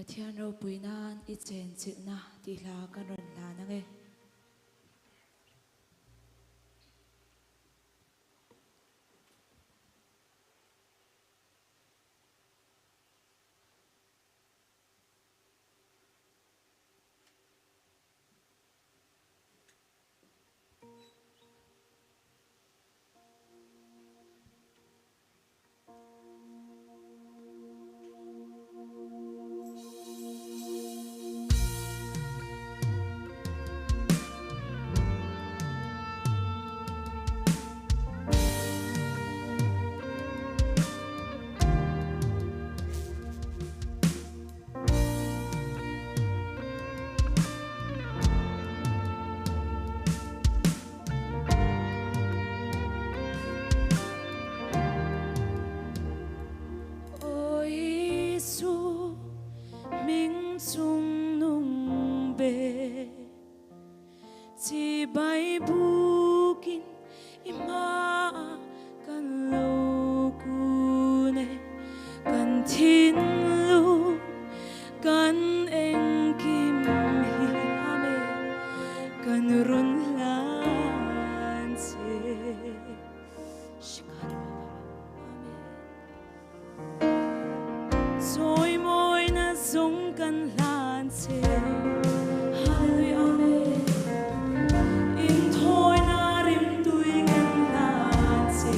Pathian ropui nan i chenchilhna tih hla kan rawn hlan ang e. Aw Isu, hming chung nung ber, Chibai bukin i hmaah kan lo kun e, kan thinlung kan engkim hi Amen kan rawn hlan che. Amen. Chawimawina zawng kan hlan che. Hallelujah Amen. Inthawina rimtui kan hlan che.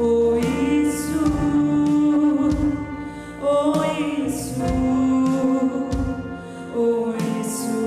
Aw Isu, Aw Isu, Aw Isu.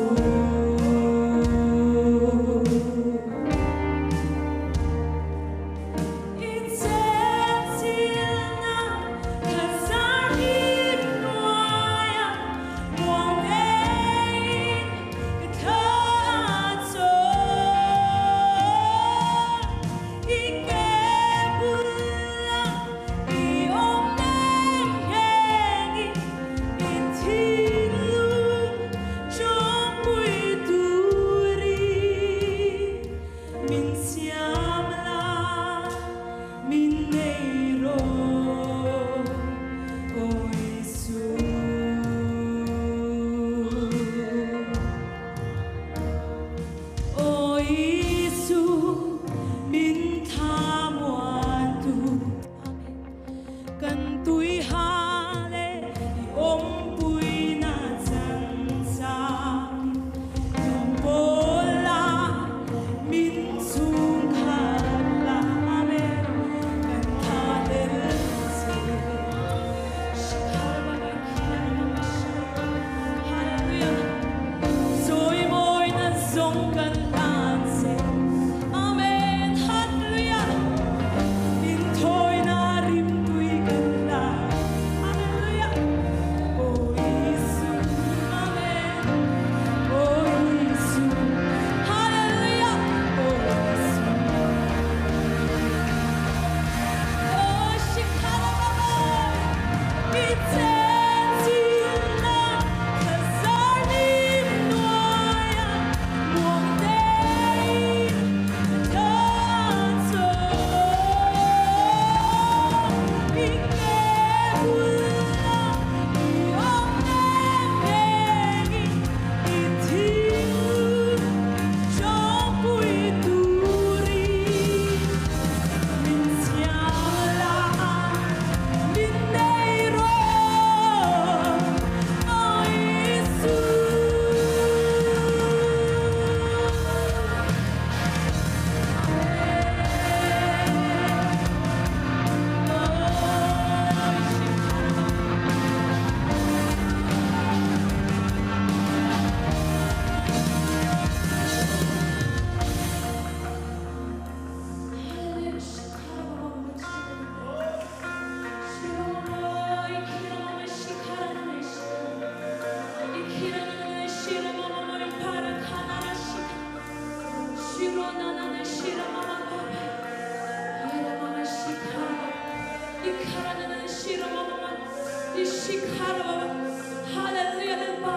Hallelujah Lalpa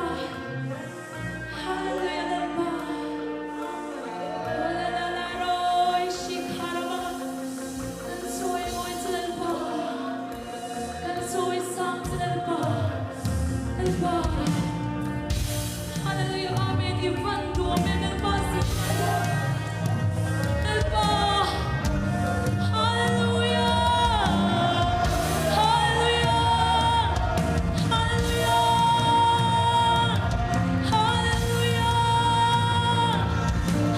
Hallelujah Lalpa Kan sawi mawi che Lalpa Kan sawi sang che Lalpa Lalpa Hallelujah Amen I van duam em Lalpa Lalpa Hallelujah Hallelujah Hallelujah Hallelujah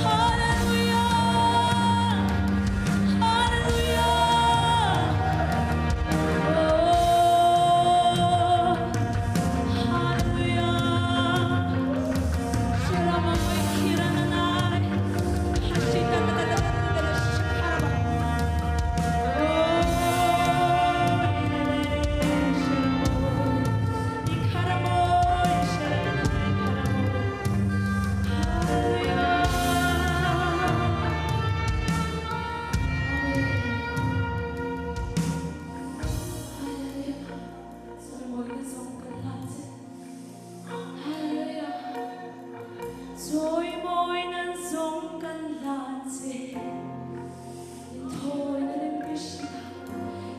Hallelujah Hallelujah Oh Hallelujah Chawimawi nan zawng kan hlan che. Inthawina rem ka hria,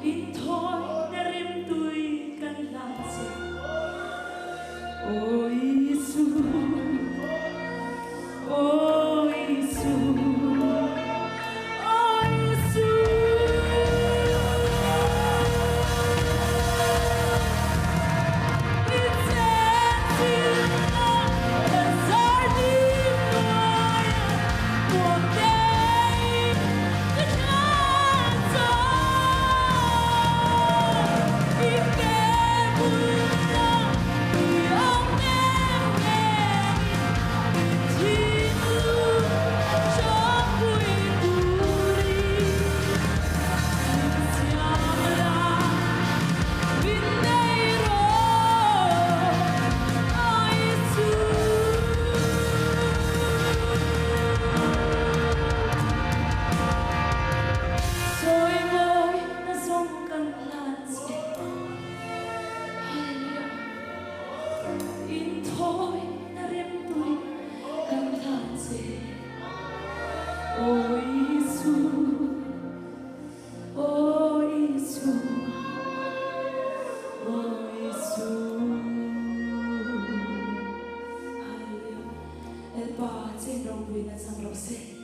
inthawina rem tui kan hlan che. Aw Isu, aw Isu, aw Isu. I chenchilhna kan zar dim hnuaia muang tein ka hlan chuan i ke bulna tui ang nem ngeiin min thinlung chawpui turin min siam la. Min nei rawh a Isu. Chawimawi na zawng kan hlan che. Hallelujah. Inthawi na remtui kan hlan che. Aw Isu. Aw Isu, Aw Isu. Hallelujah. Lalpa chen ropui na chang rawh se.